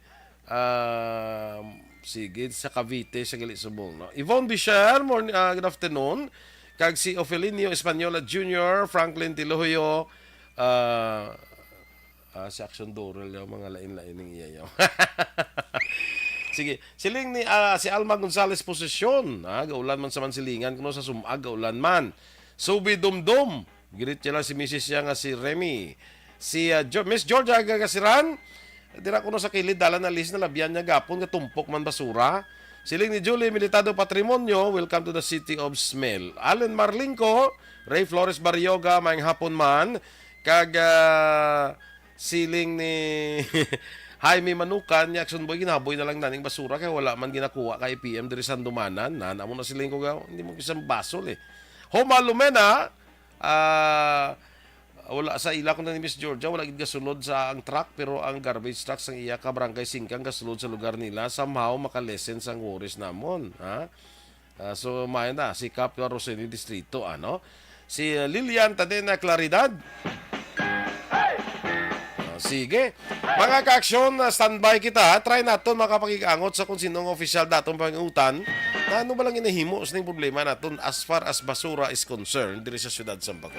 Ah, sige, sa Cavite, sa gali subong, no? Yvonne Bishar, morning, ah, good afternoon. Kag si Ofelinio Española Junior, Franklin Tiloyo, ah, Ah, si Action Doral, yung mga lain-lain ng iya, yung. Sige, siling ni, ah, si Alma Gonzalez Posesyon, ah, gaulan man sa Mansilingan, kuno sa Sumag, gaulan man. Subi Dumdum, greet niya lang si misis niya nga si Remy. Si, ah, Jo-, Miss Georgia Gagasiran, dira kuno sa kilid, dalan na lis na labyan niya gapon, nga tumpok man basura. Siling ni Julie Militado Patrimonio, welcome to the city of smell. Allen Marlingco, Ray Flores Barrioga, maayong hapon man. Kag, ah, siling ni Jaime Manukan, ni Action Boy, ginaboy na lang naning basura kay wala man ginakuha kay P M diri sa Handumanan. Na, namo na siling ko, gaw, hindi mo kisang basol, eh. Homa Lumena, ah, wala sa ila ko na ni Miss Georgia, wala gid gasulod sa ang truck, pero ang garbage truck sang iya ka Barangay Singkang gasulod sa lugar nila, somehow makalesen sang worries namon, ha? Ah, so, mayo na, si Kap Roseni Distrito, ano? Si, uh, Lilian Tadena Claridad. Ah, sige. Mga ka-aksyon, uh, standby kita, ha? Try naton makapakig-angot sa kung sino ang opisyal daton pangutan na ano ba lang inahimo sa ning problema naton as far as basura is concerned diri sa siyudad sa Bacolod.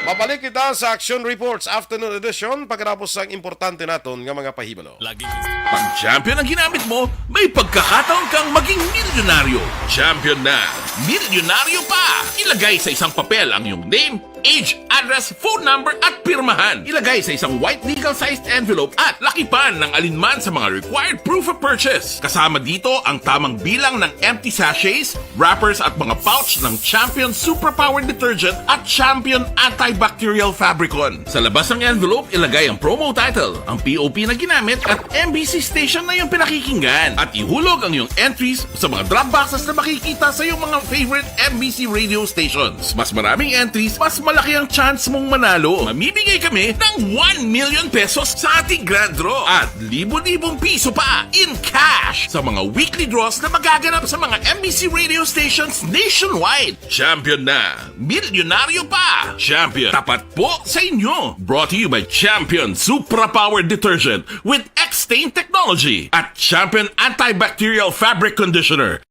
Mabalik kita sa Action Reports Afternoon Edition pagkatapos sang importante naton nga mga pahibalo. Lagi. Pag Champion ang ginamit mo, may pagkakataon kang maging milyonaryo. Champion na, milyonaryo pa! Ilagay sa isang papel ang iyong name, age, address, phone number, at pirmahan. Ilagay sa isang white legal-sized envelope at lakipan ng alinman sa mga required proof of purchase. Kasama dito ang tamang bilang ng empty sachets, wrappers at mga pouch ng Champion Superpower Detergent at Champion Antibacterial Fabricon. Sa labas ng envelope, ilagay ang promo title, ang P O P na ginamit at M B C station na iyong pinakikinggan. At ihulog ang iyong entries sa mga drop boxes na makikita sa iyong mga favorite M B C radio stations. Mas maraming entries, mas malaki ang chance mong manalo. Mamimigay kami ng one million pesos sa ating grand draw at libo-libong piso pa in cash sa mga weekly draws na magaganap sa mga M B C radio stations nationwide. Champion na! Milyonaryo pa! Champion, tapat po sa inyo! Brought to you by Champion Supra Power Detergent with X-Stain Technology at Champion Antibacterial Fabric Conditioner.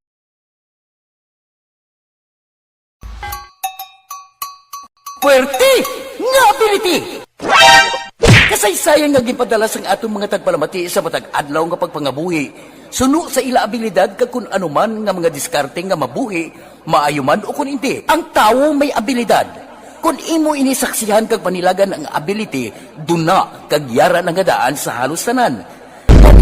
Puwerte nga ability! Kasaysayan nga ginpadala sang aton mga tagpalamati sa matag adlaw nga pagpangabuhi, suno sa ila abilidad kag kun ano man nga mga diskarte nga mabuhi, maayo man o kun indi. Ang tawo may abilidad. Kun imo ini saksihan kag panilagan ang ability, duna kag yara na nga daan sa halos tanan.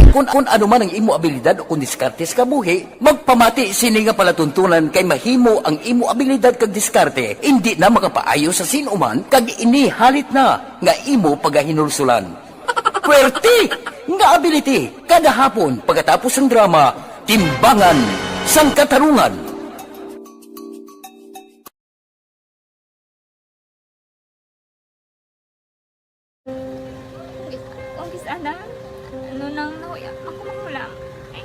Kun, kun ano man ang imo abilidad o kun diskarte sa kabuhi, magpamati sini nga palatuntunan kay mahimo ang imo abilidad kag diskarte indi na makapaayo sa sin-o man kag ini halit na nga imo pagahinulsulan. Puwerte nga ability kada hapon pagkatapos sang drama, Timbangan sang Katarungan. Umpis, ana, ano nang nahuya ako manghulam? Ay,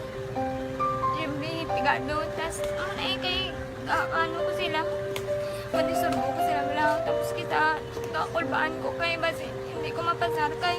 Jimmy, pigado, tas, ano na eh, kay, ah, ano ko sila, madisturbo ko sila, wala, tapos kita, kakulbaan ko kay, basi, hindi ko mapasar kay.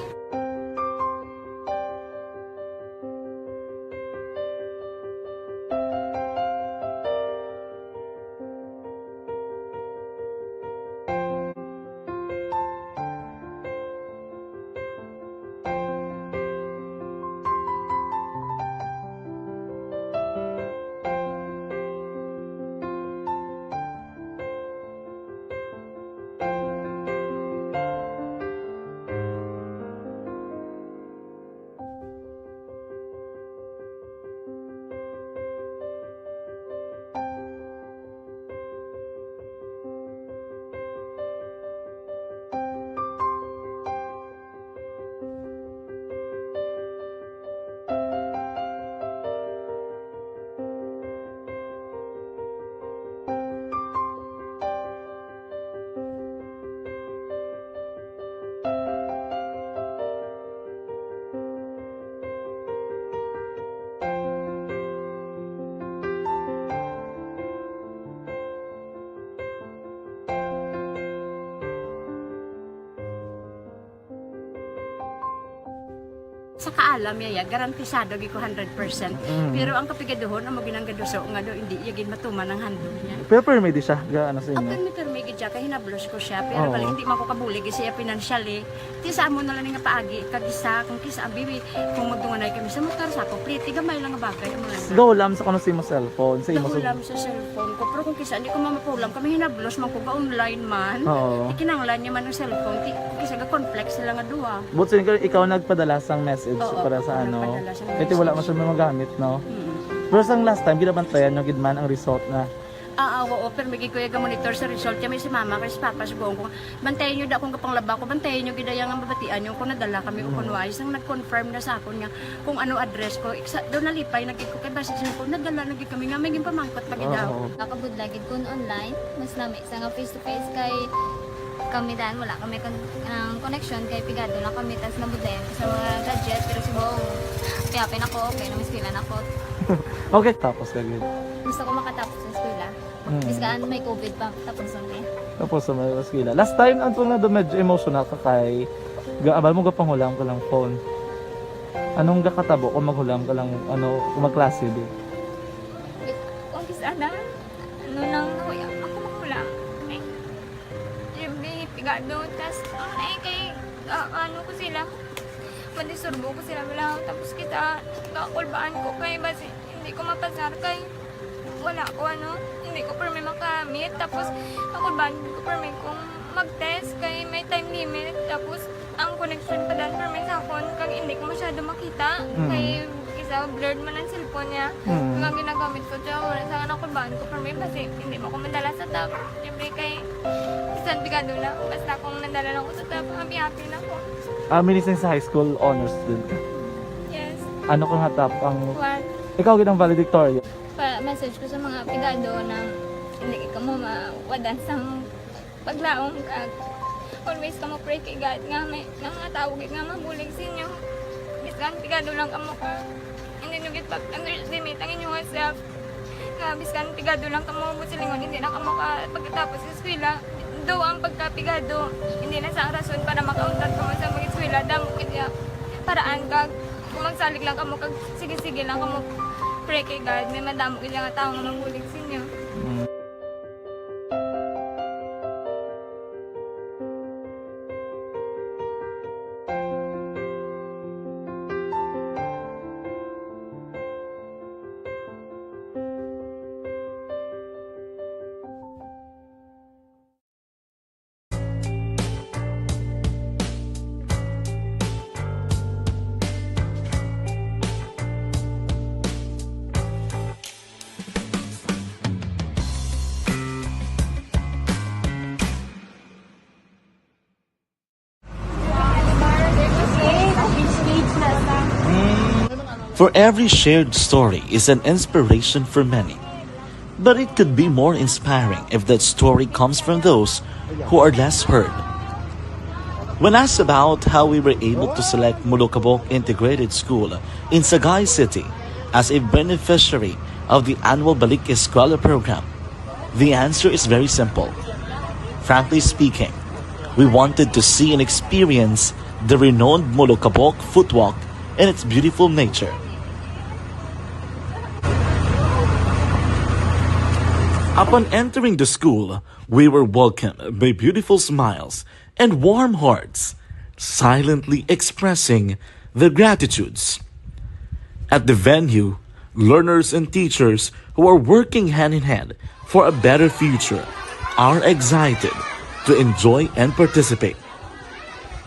Kaalam niya, ya, garantisado gid ko hundred percent. Mm. Pero ang kapigaduhon, amo ginang gaduso nga do, hindi iya gid matuman ang handog niya. Pero permi di siya, ga, ano sa inyo? Permi, permi gid siya, kay hinablos ko siya. Pero Oo. balik, hindi man ko kabulig siya financially. Ti sa amo na lang nga paagi, kag isa, kung kisa, bibi, kung magdunganay kami sa motor, sa ako, pretty, gamay lang nga bagay, amo lang. Gahulam sa kuno sa imo cellphone, sa imo Gahulam sa cellphone ko, pero kung kisa, hindi ko mamapulam, kami hinablos man ko, ga-online man. Oo. Ikinanglan niya man ang cellphone, ti, kung kisa, ga-conflict sila nga duha. But so, ikaw, ikaw nagpadala sang message Oo, para sa ako ano? nagpadala sang Kasi wala message. man siya magamit, no? Mm. Pero sang last time, ginabantayan nyo gid man ang result na? Ah, ah, oo, pero may gid ko yung monitor sa result. Kaya may si mama, kay si papa, sugoon ko, bantayan nyo da kung kapanglaba ko, bantayan nyo gid yung mabatian nyo kung nadala kami o Mm. kung wala. Isang nag-confirm na sa akon nga kung ano address ko. Iksa, daw nalipay na gid ko, kay basi siya ko, nadala na gid kami nga, may ginpamangkot pa gid Oo. daw. Nakabudlay gid kun online, mas nami sa nga face to face kay kami dan wala kami kon-, ang connection kay pigado lang kami tas nabudlayan ko sa mga gadget pero subong piapin ako kay namiskwela na ako. Okay, tapos ka gid. Gusto ko makatapos sa eskwela. Mm. Biskan may covid pa, tapos na eh. Tapos sa mga eskwela. Last time, ang tunga do medyo emotional ka kay gaabal mo gapanghulam ka lang phone. Anong gakatabo kung maghulam ka lang, ano, kung magklase di? Kung kis-, ano, ano nang nahuya ako maghulam. Ay, siyempre, pigado. Tas, ang ay kay, ah, ano ko sila, madisturbo ko sila, wala. Tapos kita, kakulbaan ko kay basi hindi ko mapasar kay wala ko, ano, hindi ko permi makamit. Tapos, kakulbaan ko permi kung mag-test kay may time limit. Tapos, ang connection pa dan permi sa akon, kag hindi ko masyado makita. Mm. Kay isa, blurred man ang cellphone niya. Mm. Kag ang ginagamit ko, siya mo na sa nakulbaan ko permi, basi hindi mo ko madala sa top. Siyempre kay, bisan pigado lang, basta kung nadala lang ko sa top, happy-happy na ko. Ah, minising sa high school, honors student ka? Yes. Ano ka nga top ang One. Ikaw gid ang valedictorian? Pa-message ko sa mga pigado na hindi ka mo mawadan sang paglaom kag always ka mo pray kay God nga may, nga mga tawo gid nga mabulig sa inyo. Bisan pigado lang kamo ka, hindi nyo gid pag-underestimate ang inyong self. Nga biskan pigado lang kamo, buot silingon, hindi na kamo ka pagkatapos sa eskwela. Daw ang pagkapigado, hindi na sa rason para makauntat kamo sa mag-eskwela. Damo gid ya paraan kag kung magsalig lang kamo kag sige-sige lang kamo pray kay God, may madamo gid nga tawo nga mabulig sa inyo. Mm. For every shared story is an inspiration for many. But it could be more inspiring if that story comes from those who are less heard. When asked about how we were able to select Molokabok Integrated School in Sagay City as a beneficiary of the annual Balik Eskwela program, the answer is very simple. Frankly speaking, we wanted to see and experience the renowned Molokabok footwalk and its beautiful nature. Upon entering the school, we were welcomed by beautiful smiles and warm hearts, silently expressing their gratitudes. At the venue, learners and teachers who are working hand in hand for a better future are excited to enjoy and participate.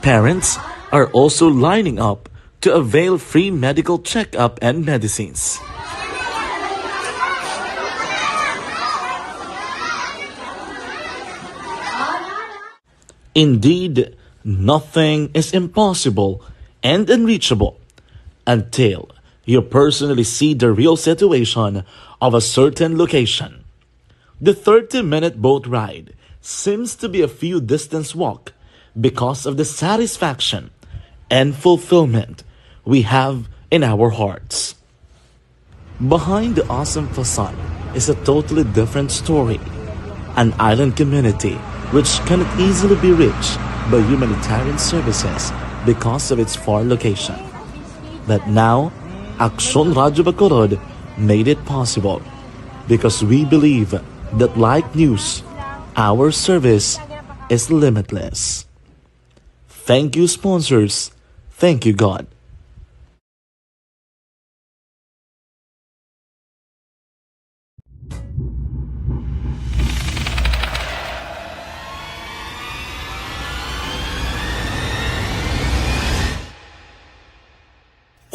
Parents are also lining up to avail free medical checkup and medicines. Indeed, nothing is impossible and unreachable until you personally see the real situation of a certain location. The thirty-minute boat ride seems to be a few distance walk because of the satisfaction and fulfillment we have in our hearts. Behind the awesome facade is a totally different story, an island community which cannot easily be reached by humanitarian services because of its far location. But now, Aksyon Radyo Bacolod made it possible because we believe that like news, our service is limitless. Thank you, sponsors. Thank you, God.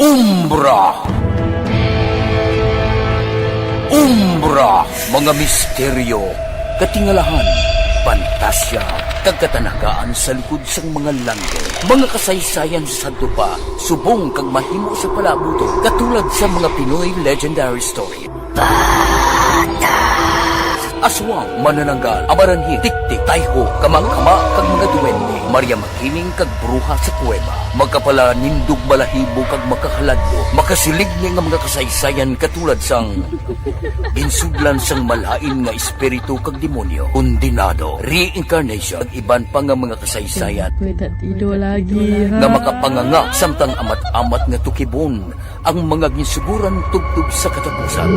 Umbra. Umbra, mga misteryo, katingalahan, pantasya, kag katanagaan sa likod sang mga langit. Mga kasaysayan sa sadto pa, subong kag mahimo sa palabuton, katulad sa mga Pinoy legendary story. Aswang, manananggal, amaranhi, tiktik, tayho, kamakama, kag mga duwende, Maria Makiling, kag bruha sa kuweba, makapalanindog balahibo, kag makahaladlok, makasiling ni nga mga kasaysayan katulad sang ginsudlan sang malain nga espiritu kag demonyo, kondenado, reincarnation, kag iban pa nga mga kasaysayan. Wait, at ido lagi, nga ha? Makapanganga samtang amat-amat nga tukibon ang mga ginsuguran tubtob sa katapusan.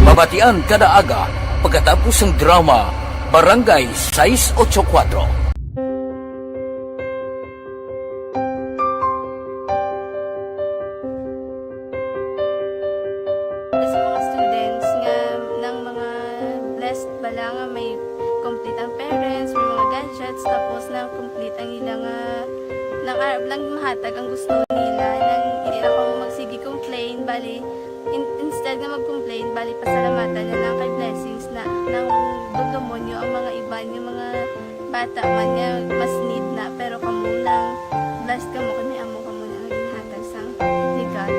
Mabatian kada aga pagkatapos sang drama Barangay sais ocho kuwatro. Sa mga students nga nang mga blessed bala nga may complete ang parents, may mga gadgets, tapos na complete ang ila nga nang arab lang mahatag ang gusto nila, nang hindi na kamo magsige complain, bali, in-, instead nga mag-complain, bali, pasalamatan na lang kay blessings na nang duldumonyo ang mga iban nga mga bata man nga mas need na, pero kamo lang, blessed kamo kay may amo kamo nga ginhatag sang ni God.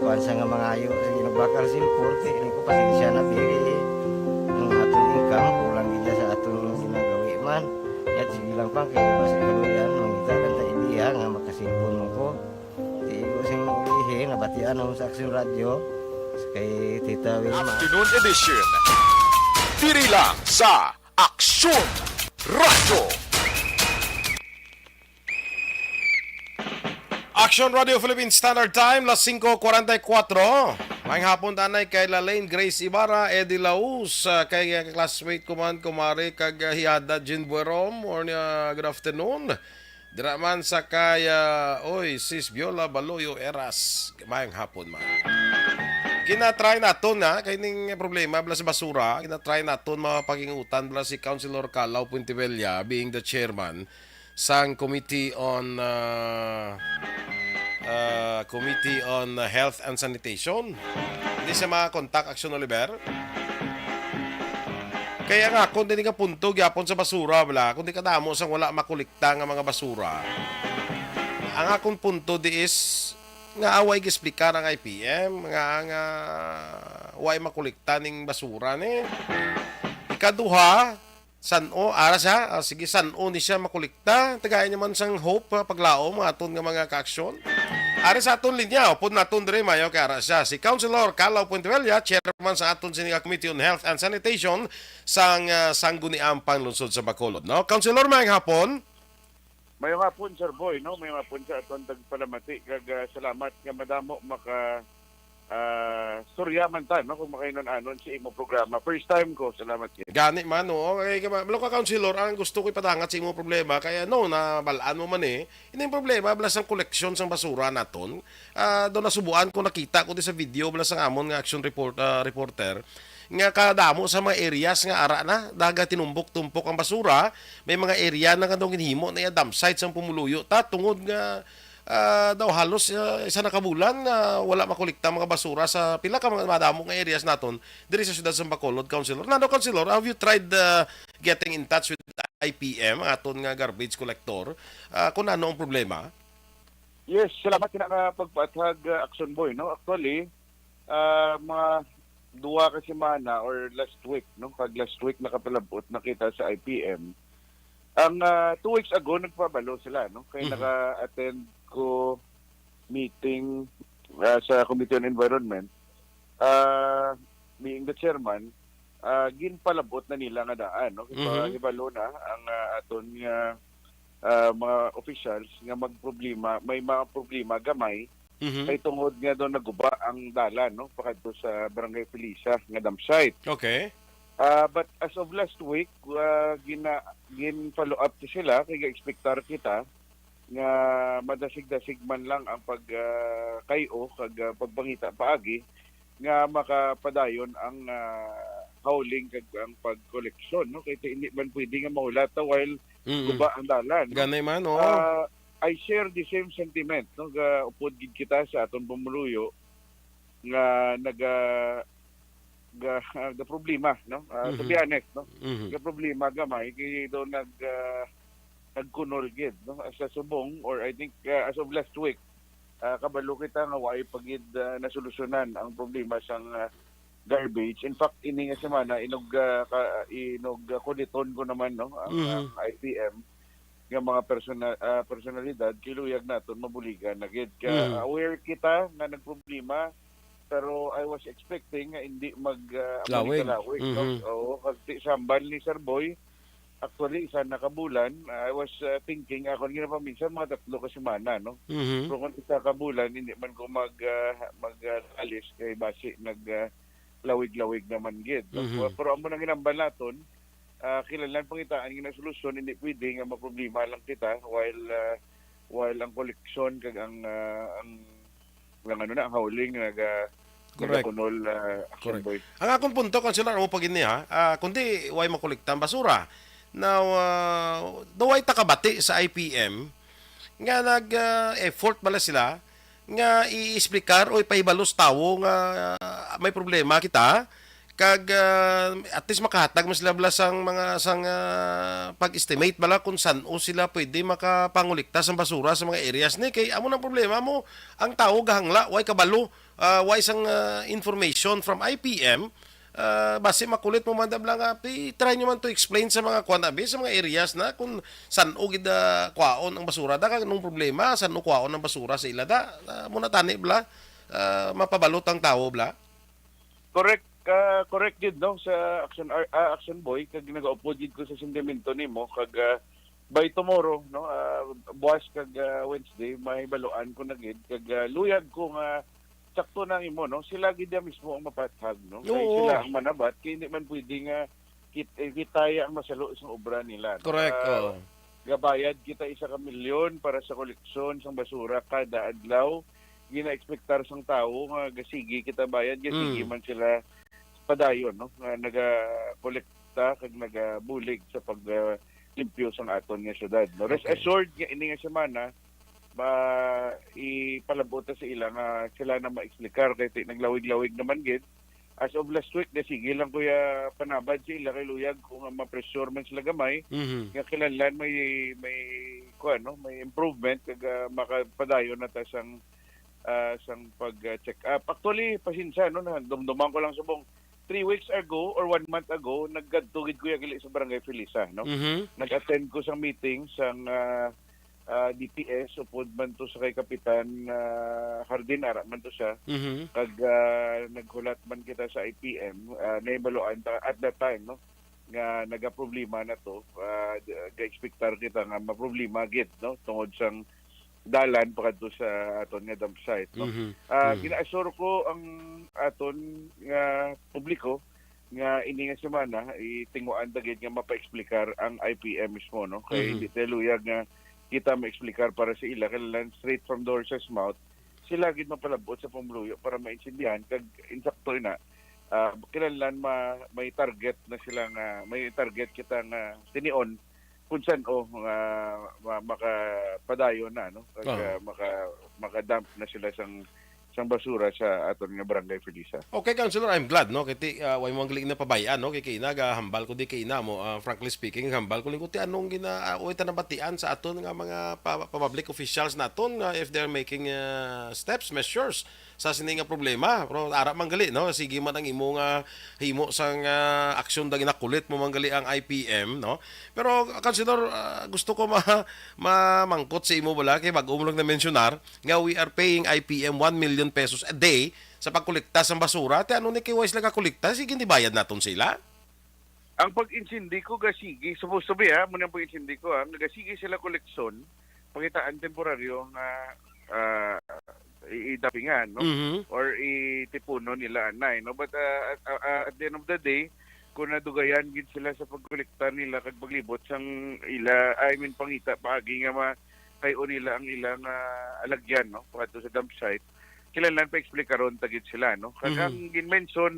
Kuwan sa nga mangayo, sige, nagbakal cellphone, kay ini ko pasensya na, bili. Ang aton income, kulang gid sa aton ginagawi man. Yat, sige lang, pang, kay basi kaluyan, mangita lang ta ideya nga makaselpon mo ko. Tigo sing ulihi, nabatian mo sa Aksyon Radyo, kay Tita Wilma. Afternoon edition. Diri lang sa Aksyon Radyo. Aksyon Radio Philippine Standard Time, las singko kuwarenta y kuwatro. Maayong hapon, tanay, kay Lalaine Grace Ibarra, Eddie Laus, ah, kay, ah, classmate ko man, kumare, kag, ah, Hiada Jean Buerom. Morning, ah, good afternoon. Dira man sa kay, ah, oy, Sis Viola Baloyo Eras, maayong hapon, man. Ginatry naton, ha, kay ning problema bala sa basura, ginatry naton mapakingutan bala si Councilor Calaw Puentebella, being the chairman sang Committee on, ah, ah, Committee on Health and Sanitation. Hindi siya makakontak, Aksyon Oliver. Kaya nga, kung dili ka punto gyapon sa basura, bala, kung di kadamo sang wala makulik ta nga mga basura. Ang akon punto di is nga away gi-explicar ang I P M nga, nga way makolekta ning basura ni. Ikaduha, san-o, ara siya, ah, sige, san-o ni siya makolekta? Tagayan niya man sang hope, ah, paglaom nga aton nga mga kaaksyon. Ari sa aton linya, upod naton diri, mayo kay ara siya. Si Councilor Calaw Puentevella, chairman sa aton sini nga Committee on Health and Sanitation, sang, ah, Sangguniang Panglungsod sa Bacolod, no? Councilor, maayong hapon. Maayong hapon, Sir Boy, no? Maayong hapon sa aton tagpalamati, kag, ah, salamat nga madamo maka, ah, storya man ta, no? Kung makainon-anon sa imo programa. First time ko, salamat kay. Gani man, oo. Kay, kay, malo ka, Councilor, ang gusto ko ipadangat sa imo problema, kaya, no, nabal-an mo man, eh. Ining problema, bala sang koleksyon sang basura naton. Ah, daw nasubuan ko, nakita ko di sa video, bala sang amon nga action report, ah, reporter, nga kadamo sa mga areas nga ara na, daga tinumbok-tumpok ang basura, may mga area na nga daw ginhimo na iya dump site sang pumuluyo ta, tungod nga ah, daw halos, ah, isa na ka bulan nga wala makolekta ang mga basura sa pila ka mga madamo nga areas naton diri sa siyudad sa Bacolod, Councilor. Nano, Councilor, have you tried, ah, getting in touch with I P M, ang aton nga garbage collector, ah, kung ano ang problema? Yes, salamat nga nga pagpaathag, ah, Action Boy, no? Actually, ah, mga duwa ka semana or last week, no? Kag last week nakapalabot na kita sa I P M. Ang, ah, two weeks ago, nagpabalo sila, no? Kay Mhm. naka-attend ko meeting, ah, sa Committee on Environment. Ah, being the chairman, ah, ginpalabot na nila nga daan, no? Mhm. Ginpahibalo na ang, ah, aton nga, ah, mga officials nga magproblema, may mga problema gamay Mhm. kay tungod nga daw naguba ang dalan, no, pakadto sa Barangay Felisa nga dump site. Okay. Ah, but as of last week, ah, gina-, gin-follow up to sila kay ga-expectar kita nga madasig-dasig man lang ang pag, ah, kay-o kag, ah, pagpangita paagi nga makapadayon ang, ah, hauling kag ang pagkoleksyon, no? Kay ti-, hindi man pwede nga mahulat while Mm. guba ang dalan, no? Ganay man, oo. Ah, I share the same sentiment, no? Ga-, upod gid kita sa aton pumuluyo nga naga-, ga-, ga-problema, no? Ah, to be Mhm. honest, no? Mhm. Ga-problema gamay kay daw nag-, ah, nagkunol gid, no? Sa subong, or I think, ah, as of last week, ah, kabalo kita nga waay pa gid, ah, nasolusyonan ang problema sang, ah, garbage. In fact, ini nga semana, inog, ah, ka-, inog, ah, kuliton ko naman, no, ang, Mhm. ang I P M nga mga persona-, ah, personalidad, kay luyag naton mabuligan na gid. Ka-, Mhm. aware kita nga nagproblema, pero I was expecting nga hindi mag, ah, Lawig. Lawig, no? Mhm. Oo, kag ti-, sambal ni Sir Boy, actually, isa na ka bulan, I was, ah, thinking, akon ginapaminsan, mga tatlo ka semana, no? Mhm. Pero kung isa ka bulan, hindi man ko mag, ah, mag, ah, alis kay basi nag, ah, lawig-lawig naman gid, no? Mhm. Pero, pero amo nang ginambal naton, ah, kinahanglan pangitaan nga solusyon, hindi pwede nga maproblema lang kita while, ah, while ang koleksyon kag ang, ah, ang, ang ano na, ang hauling naga-, Correct. nagakunol, ah, Action Correct. Boy. Ang akong punto, Councilor, amo pa gid ni, ha? Ah, kundi way makolekta ang basura. Now, ah, daw way ta kabati sa I P M nga nag, ah, effort bala sila nga i-explicar o ipahibalo sa tawo nga, ah, may problema kita, kag, ah, at least makahatag man sila bala sang mga, sang, ah, pag-estimate bala kung san-o sila pwede makapangolekta sang basura sa mga areas ni. Kay amo nang problema mo, ang tawo gahangla, way kabalo, ah, way sang, ah, information from I P M. Ah, basi makulit mo man da bala nga, pi-, try nyo man to explain sa mga kwan, abi, sa mga areas na kung san-o gid, ah, kwaon ang basura da, kag anong problema, san-o kwaon ang basura sa ila da. Ah, muna tani bala, ah, mapabalot ang tawo bala. Correct, ah, correct gid, no, sa Action Ar-, ah, Action Boy, kag nagaupod gid ko sa sentimiento nimo, kag, ah, by tomorrow, no, ah, buwas kag, ah, Wednesday, may baluan ko na gid, kag, ah, luyag ko nga sakto na ang imo, no? Sila gid ya mismo ang mapathag, no? Kay Oo. sila ang manabat, kay hindi man pwede nga kit-, eh, kita ya ang masalo sa obra nila, no? Correct, Ah, oo. gabayad kita isa ka milyon para sa koleksyon sang basura kada adlaw. Gina-expectar sang tawo nga gasigi kita bayad, gasigi Mm. man sila padayon, no? Nga nagakolekta kag nagabulig sa pag, ah, limpyo sang aton nga syudad, no? Rest Okay. assured nga ini nga semana, ma-, ipalabot ta sa ila nga sila na ma-explicar kay ti-, naglawig-lawig naman gid. As of last week, na sige lang kuya panabad sa ila kay luyag kung ma-pressure man sila gamay, Mhm. nga kinahanglan may, may, kuwan, no, may improvement kag, ah, makapadayon na ta sang, ah, sang pag, ah, check up. Actually, pasensya, no, na dumduman ko lang subong three weeks ago or one month ago, nagkadto gid kuya kili sa Barangay Felisa, no? Mhm. Nag-attend ko sa meeting sang, ah, ah, D P S, upod man to sa kay Kapitan, ah, Hardin, ara man to siya. Mhm. Kag, ah, naghulat man kita sa I P M, ah, nahibaluan ta at that time, no, nga nagaproblema na to. Ah, ga-expectar kita nga maproblema gid, no, tungod sang dalan pakadto sa aton nga dump site, no? Mhm. Ah, Mhm. gina-assure ko ang aton nga publiko nga ini nga semana, itinguan ta gid nga mapa-explicar ang I P M mismo, no? Kay Mhm. hindi tayo luyag nga kita ma-explicar para sa ila, kinahanglan straight from the horse's mouth, sila gid mapalabot sa pumuluyo para maintindihan, kag insakto na, ah, kinahanglan ma-, may target na sila nga, may target kita nga tinion kung san-o nga ma-, makapadayon na, no? Kag, Oo. ah, maka-, maka-dump na sila sang, sang basura sa aton nga Barangay Felisa. Okay, Councilor, I'm glad, no? Kay ti, ah, way mo ang galing na pabayaan, no? Kay kaina, ga hambal ko di kaina mo, ah, frankly speaking, hambal ko lang ko ti anong gina-, ah, way ta nabatian sa aton nga mga pa-, pa-, public officials naton nga if they're making, ah, steps, measures sa sini nga problema. Pero ara man gali, no? Sige man ang imo nga himo sang, ah, aksyon da ginakulit mo man gali ang I P M, no? Pero, Councilor, ah, gusto ko ma-, mamangkot sa imo bala kay bag-o mo lang na-mensionar nga we are paying I P M one million pesos a day sa pagkolekta sang basura. Ti ano ni kay wala sila kakolekta? Sige, di bayad naton sila. Ang pag-insindi ko gasigi, supposed to be, ha, mo nang pag-insindi ko, ha, nagasigi sila koleksyon, pangitaan temporaryo nga, ah, i-, idapingan, no? Mhm. Or itipunon nila anay, no? But, ah, at, ah, ah, at the end of the day, kung nadugayan gid sila sa pagkolekta nila kag paglibot sang ila, I mean, pangita paagi nga ma-, kay-o nila ang ilang, ah, alagyan, no? Pakadto sa dump site, kinahanglan pa eksplikaron ta gid sila, no? Kag Mhm. ang ginmention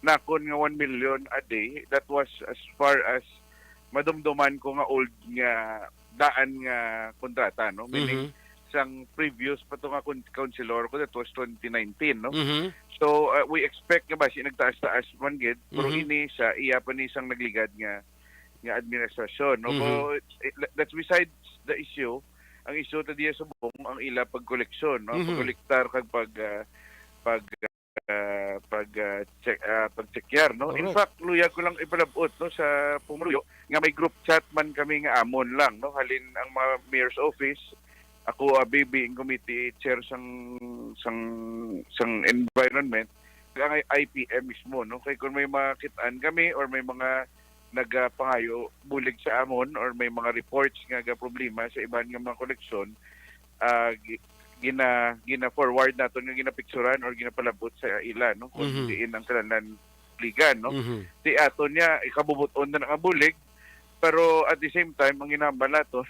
nakon nga one million a day, that was as far as madumduman ko nga old nga daan nga kontrata, no? Meaning, Mhm. sang previous pa to nga kon-, councilor ko, that was twenty nineteen, no? Mhm. So, uh, we expect nga basi nagtaas-taas man gid, pero Mhm. ini sa iya pa ni sang nagligad nga, nga administrasyon, no? Mhm. Pero it's, it, that's besides the issue. Ang issue ta diya subong ang ila pagkoleksyon, no? Mhm. Pagkolektar kag pag, ah, pag, ah, pag, ah, check, ah, pag-checkar, no? In Correct. fact, luyag ko lang ipalabot, no, sa pumuluyo nga may group chat man kami nga amon lang, no? Halin ang mga mayor's office, ako, ah, B B, ang committee chair sang, sang, sang environment, ang I P M mismo, no? Kay kung may makit-an kami or may mga nagapangayo bulig sa amon or may mga reports nga gaproblema sa iban nga mga koleksyon, ah, gi-, gina-, gina-forward naton nga ginapicturan or ginapalabot sa ila, no? Kung Mhm. diin ang kalanan ligan, no? Mhm. Di aton niya, ikabubot-on na nga bulig, pero at the same time, ang ginahambal nato,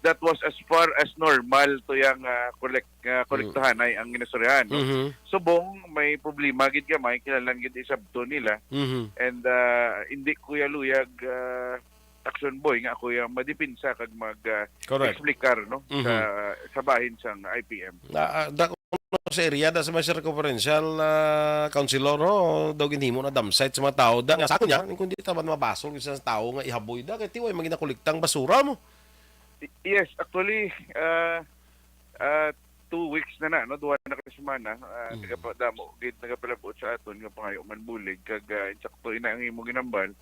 that was as far as normal to yang, ah, collect, ah, Mm. kolektahanay ang ginastoryahan, no? Mhm. Subong, may problema gid gamay, kinahanglan gid isabton nila. Mhm. And, ah, hindi ko ya luyag, ah, action boy nga ako ya madipinsa kag mag, ah, Correct. explicar, no, Mhm. sa, sa bahin sang I P M. Na, ah, da-, sa area, da sa may circumferential, ah, councilor, no, daw ginhimo na dump site sa mga tao. Da, nga sa ako niya, kung di ta man mabasol sa tao nga ihaboy da, kay tiway, maginakuliktang basura mo. Y-, yes, actually, ah, ah, two weeks na na, no? Duha na ka semana, ah, Mm. nagapadamo gid, nagapalabot sa aton nga pangayo man bulig, kag, ah, insakto ina ang imo ginambal,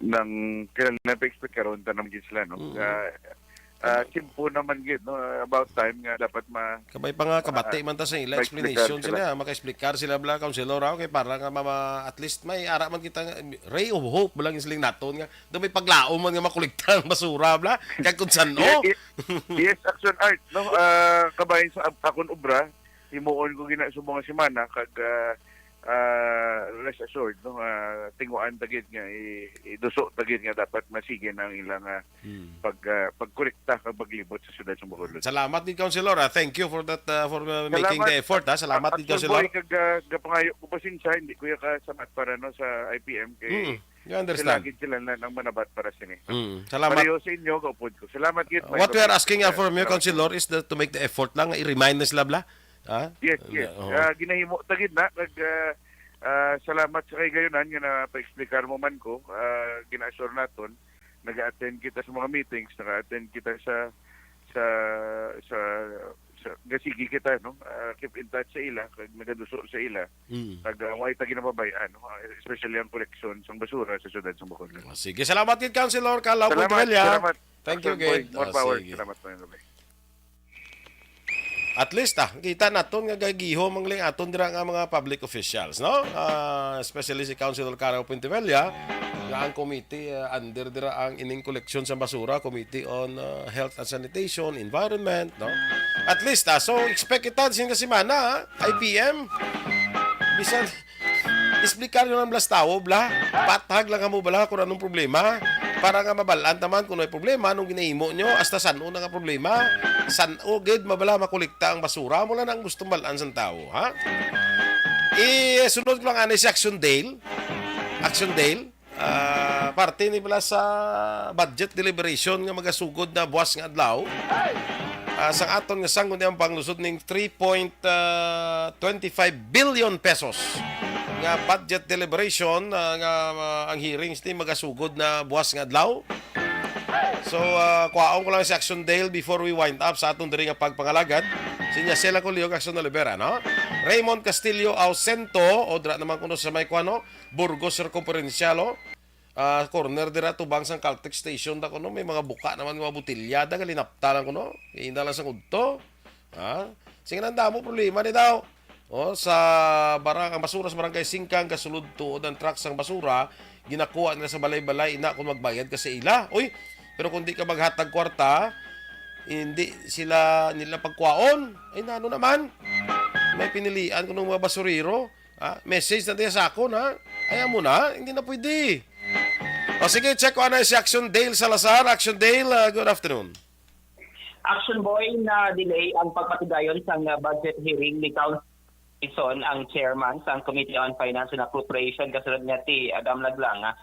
nang kailangan pa explikaron ta naman gid sila, no? Mm. Ah, ah, simple naman gid, no? About time nga dapat ma-, Kabay pa nga, kabati ah, man ta sa ila ma-explicar explanation sila. sila, maka-explicar sila, bla, Councilor, ah, kay para nga ma-, ma-, at least may ara man kita nga, ray of hope, bla, ang siling naton nga, do may paglaom man nga makolekta ang basura, bla, kag kung san-o. Ye-, ye-, yes, Action Art, no? Ah, kabahin sa ak-, akon obra, himuon ko gina subong nga semana, kag, ah, ah, rest assured, no? Ah, tinguan ta gid nga i-, iduso ta gid nga dapat masige na ang ilang, ah, Hmm. pag, ah, pagkolekta kag paglibot sa siyudad sa Bacolod. Salamat gid, Councilor, ah. Thank you for that, ah, for, uh, making Salamat, the effort, ah. Salamat Ak-, gid, Action Councilor. Boy, kag, ah, gapangayo ko pasensya, hindi ko ya kasabat para, no, sa I P M kay Hmm. You understand? Sila gid sila na ang manabat para sini. Mm. Salamat. Pareho sa inyo, kaupod ko. Salamat gid, What Michael. we are asking, uh, Yes, from you, salamat. Councilor, is the, to make the effort lang, i-remind na sila, bla? Ha? Yes, yes. Oo. Ah, ginahimo ta gid na. Nag, ah, ah, salamat sa kaigayonan nga napa-explicar mo man ko. Ah, gina-assure naton. Nag-attend kita sa mga meetings, naka-attend kita sa, sa, sa, sa, gasigi kita, no? Ah, keep in touch sa ila, kag nagaduso sa ila. Mm. Kag, ah, way ta ginapabay-an, no? Ah, especially ang koleksyon sang basura sa siyudad sang Bacolod. Ah, sige. Salamat gid, Councilor Carlo Salamat, Puentevella. salamat. Thank you, Action Boy, gid. More Ah, power. sige. Salamat, Mayor Roby. At least, ah, kita naton nga gagihom ang ling aton dira nga mga public officials, no? Ah, especially si Councilor Carlo Puentevella, nga ang committee, ah, under dira ang ining koleksyon sa basura, Committee on, ah, Health and Sanitation, Environment, no? At least, ah, so expect kita sin nga semana, ah, I P M. Bisan, explicar nyo lang blas tawo, bla. Patag lang kamo, bla, kung anong problema. Para nga mabal-an taman kung may problema, anong ginahimo nyo, hasta san-o na nga problema. San-o gid mabala makolekta ang basura. Mo lang ang gustong bal-an sang tawo, ha? Isunod ko lang ani si Action Dale. Action Dale. Ah, parte ni bala sa budget deliberation nga magasugod na buwas nga adlaw. Ah, sang aton nga Sangguniang Panglusod ning three point twenty-five billion pesos nga budget deliberation, ah, nga, ah, ang hearings ni magasugod na buwas nga adlaw. So, ah, kuhaon ko lang si Action Dale before we wind up sa aton diri nga pagpangalagad. Sinya sila ko Leog Action Olivera, no? Raymond Castillo Ausento, o dira naman kuno sa may kuano, Burgos Circumferencial, oh. Ah, corner dira tubang sang Caltex Station ta kuno, may mga buka naman nga mga botelya da, galinapta lang kuno. Ina lang sa udto. Ha? Sige, nang damo problema ni daw. Oh, sa barang, ang basura sa Barangay Singkang gasulod tuod ang truck sang basura, ginakuha nila sa balay-balay ina kung magbayad ka sa ila. Uy, pero kung di ka maghatag kwarta, hindi sila nila pagkuhaon. Ay, nano naman? May pinilian ko ng mga basurero. Ha? Message na diya sa akon, ha? Ay, amo na, hindi na pwede. O sige, check ko anay si Action Dale Salazar. Action Dale, uh, good afternoon. Action Boy, na-delay ang pagpatigayon sang, ah, budget hearing ni Council Ison, ang chairman sang Committee on Finance and Appropriation, kasunod niya ti Adam Laglang, ah,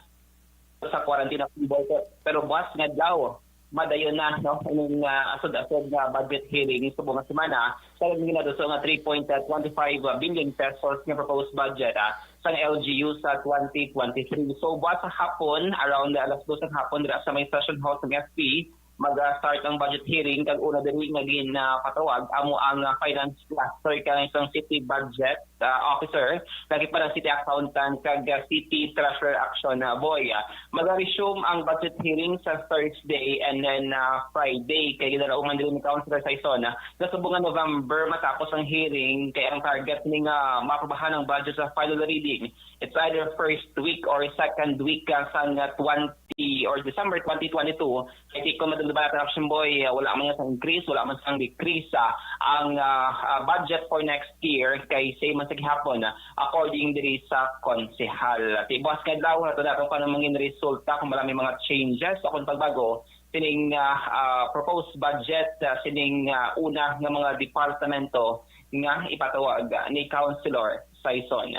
sa quarantine, Action Boy. Pero buwas nga adlaw, madayon na, no, ining, ah, asod-asod nga budget hearing subong nga semana sa ginaduso nga three point twenty five billion pesos nga proposed budget, ah, sang L G U sa twenty twenty-three. So, buwas sa hapon, around, ah, alas dos ng hapon, dira sa may session hall sa F P, mag-start ang budget hearing, kag una diri nga ginpatawag amo ang, ah, finance cluster kang isang city budget, ah, officer, lagi pa ng city accountant kag, ah, city treasurer Action, ah, Boy. Ah, mag-resume ang budget hearing sa Thursday and then, ah, Friday, kay ginalaungan diri ni Councilor Saison, ah, sa subong nga November matapos ang hearing, kay ang target ni nga maaprobahan ang budget sa final reading, it's either first week or second week, ah, sang, ah, twenty or December twenty twenty-two. Kay ti kon madumduman naton, Action Boy, ah, wala man nga sang increase, wala man sang decrease, ah, ang, ah, ah, budget for next year, kay same man sa gihapon, ah, according diri sa konsehal. Ti buwas nga adlaw, ato naton kung ano mangin resulta, kung wala may mga changes o kung pagbago sining, ah, ah, proposed budget, ah, sining, ah, una nga mga departamento nga ipatawag, ah, ni Councilor Saison.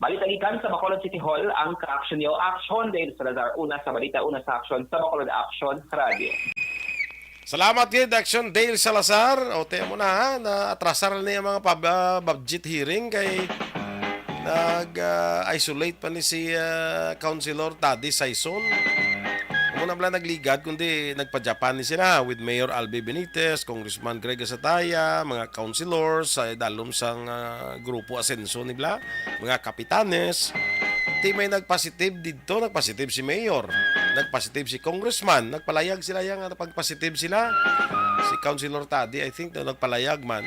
Balita gikan sa Bacolod City Hall, ang ka-action niyo, Action Dale Salazar, una sa balita, una sa action, sa Bacolod Action Radio. Salamat gid, Action Dale Salazar. O, tiyan mo na, ha? Naatrasar na yung mga pub-, ah, budget hearing kay nag, ah, isolate pa ni si, ah, Councilor Taddy Saison. Amo na bala nagligad, kundi nagpa-Japan ni sila with Mayor Albi Benitez, Congressman Greg Asataya, mga councilors sa idalom sang, ah, grupo Asenso ni bala, mga kapitanes. Ti may nagpositive didto, nagpositive si Mayor, nagpositive si Congressman, nagpalayag sila yang, ah, pagpositive sila. Si Councilor Taddy, I think, daw nagpalayag man.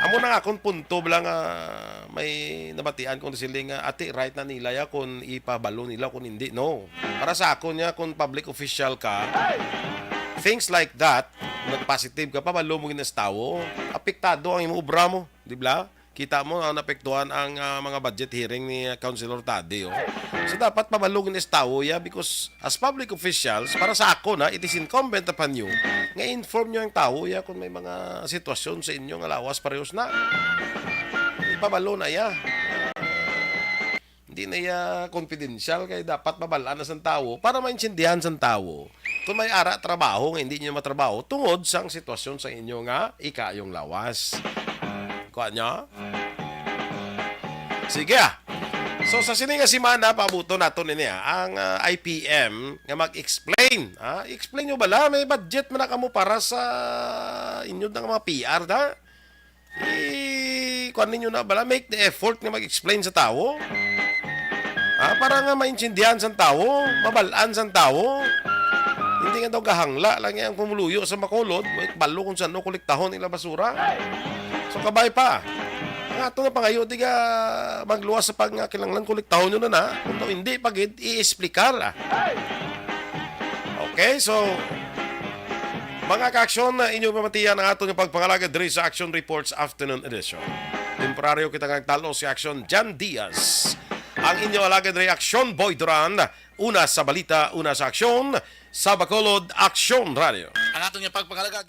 Amo na nga akong punto bala nga may nabatian kong siling nga, ati, right na nila ya kung ipabalo nila kung hindi, no. Para sa akon niya, kung public official ka, things like that, nagpositive ka, pabalo mo ginastawo, apektado ang imong obra mo, di ba? Kita mo, ah, napektuhan ang, ah, mga budget hearing ni, ah, Councilor Taddy, oh. So, dapat pabalo ginastawo ya because as public officials, para sa ako na, it is incumbent upon you nga inform nyo ang tao ya kung may mga sitwasyon sa inyo nga lawas parehos na. Ipabalo na ya. Hindi na iya confidential kay dapat mabalaan na sang tawo para maintindihan sang tawo kung may ara trabaho nga hindi niyo matrabaho tungod sang sitwasyon sa inyo nga ikayong lawas. Kuha niya? Sige, ah. So, sa sini nga semana, paabuton nato nini, ah, ang, ah, I P M nga mag-explain. Ah, explain nyo bala, may budget man na kamo para sa inyo nga mga P R, da? I-, kuwan ninyo na bala, make the effort nga mag-explain sa tawo. Ah, para nga maintindihan sang tawo, mabalaan sang tawo. Hindi nga daw gahangla lang ang pumuluyo sa Bacolod, may balo kung saan kolektahon nila basura. So, kabay pa. Ang ato nga pangayo, di ka magluwas sa pag nga kinahanglan kolektahon nyo na na. Kung daw hindi pa gid, i-explicar, ah. Okay, so, mga ka-aksyon, na inyo pamatian ang ato nga pagpangalagad diri sa Action Reports Afternoon Edition. Temporaryo kita nga nagtalo si Aksyon Jan Diaz. Ang inyo alagad diri, Aksyon Boy Duran. Una sa balita, una sa aksyon, sa Bacolod Aksyon Radio. Ang ato nga pagpangalagad,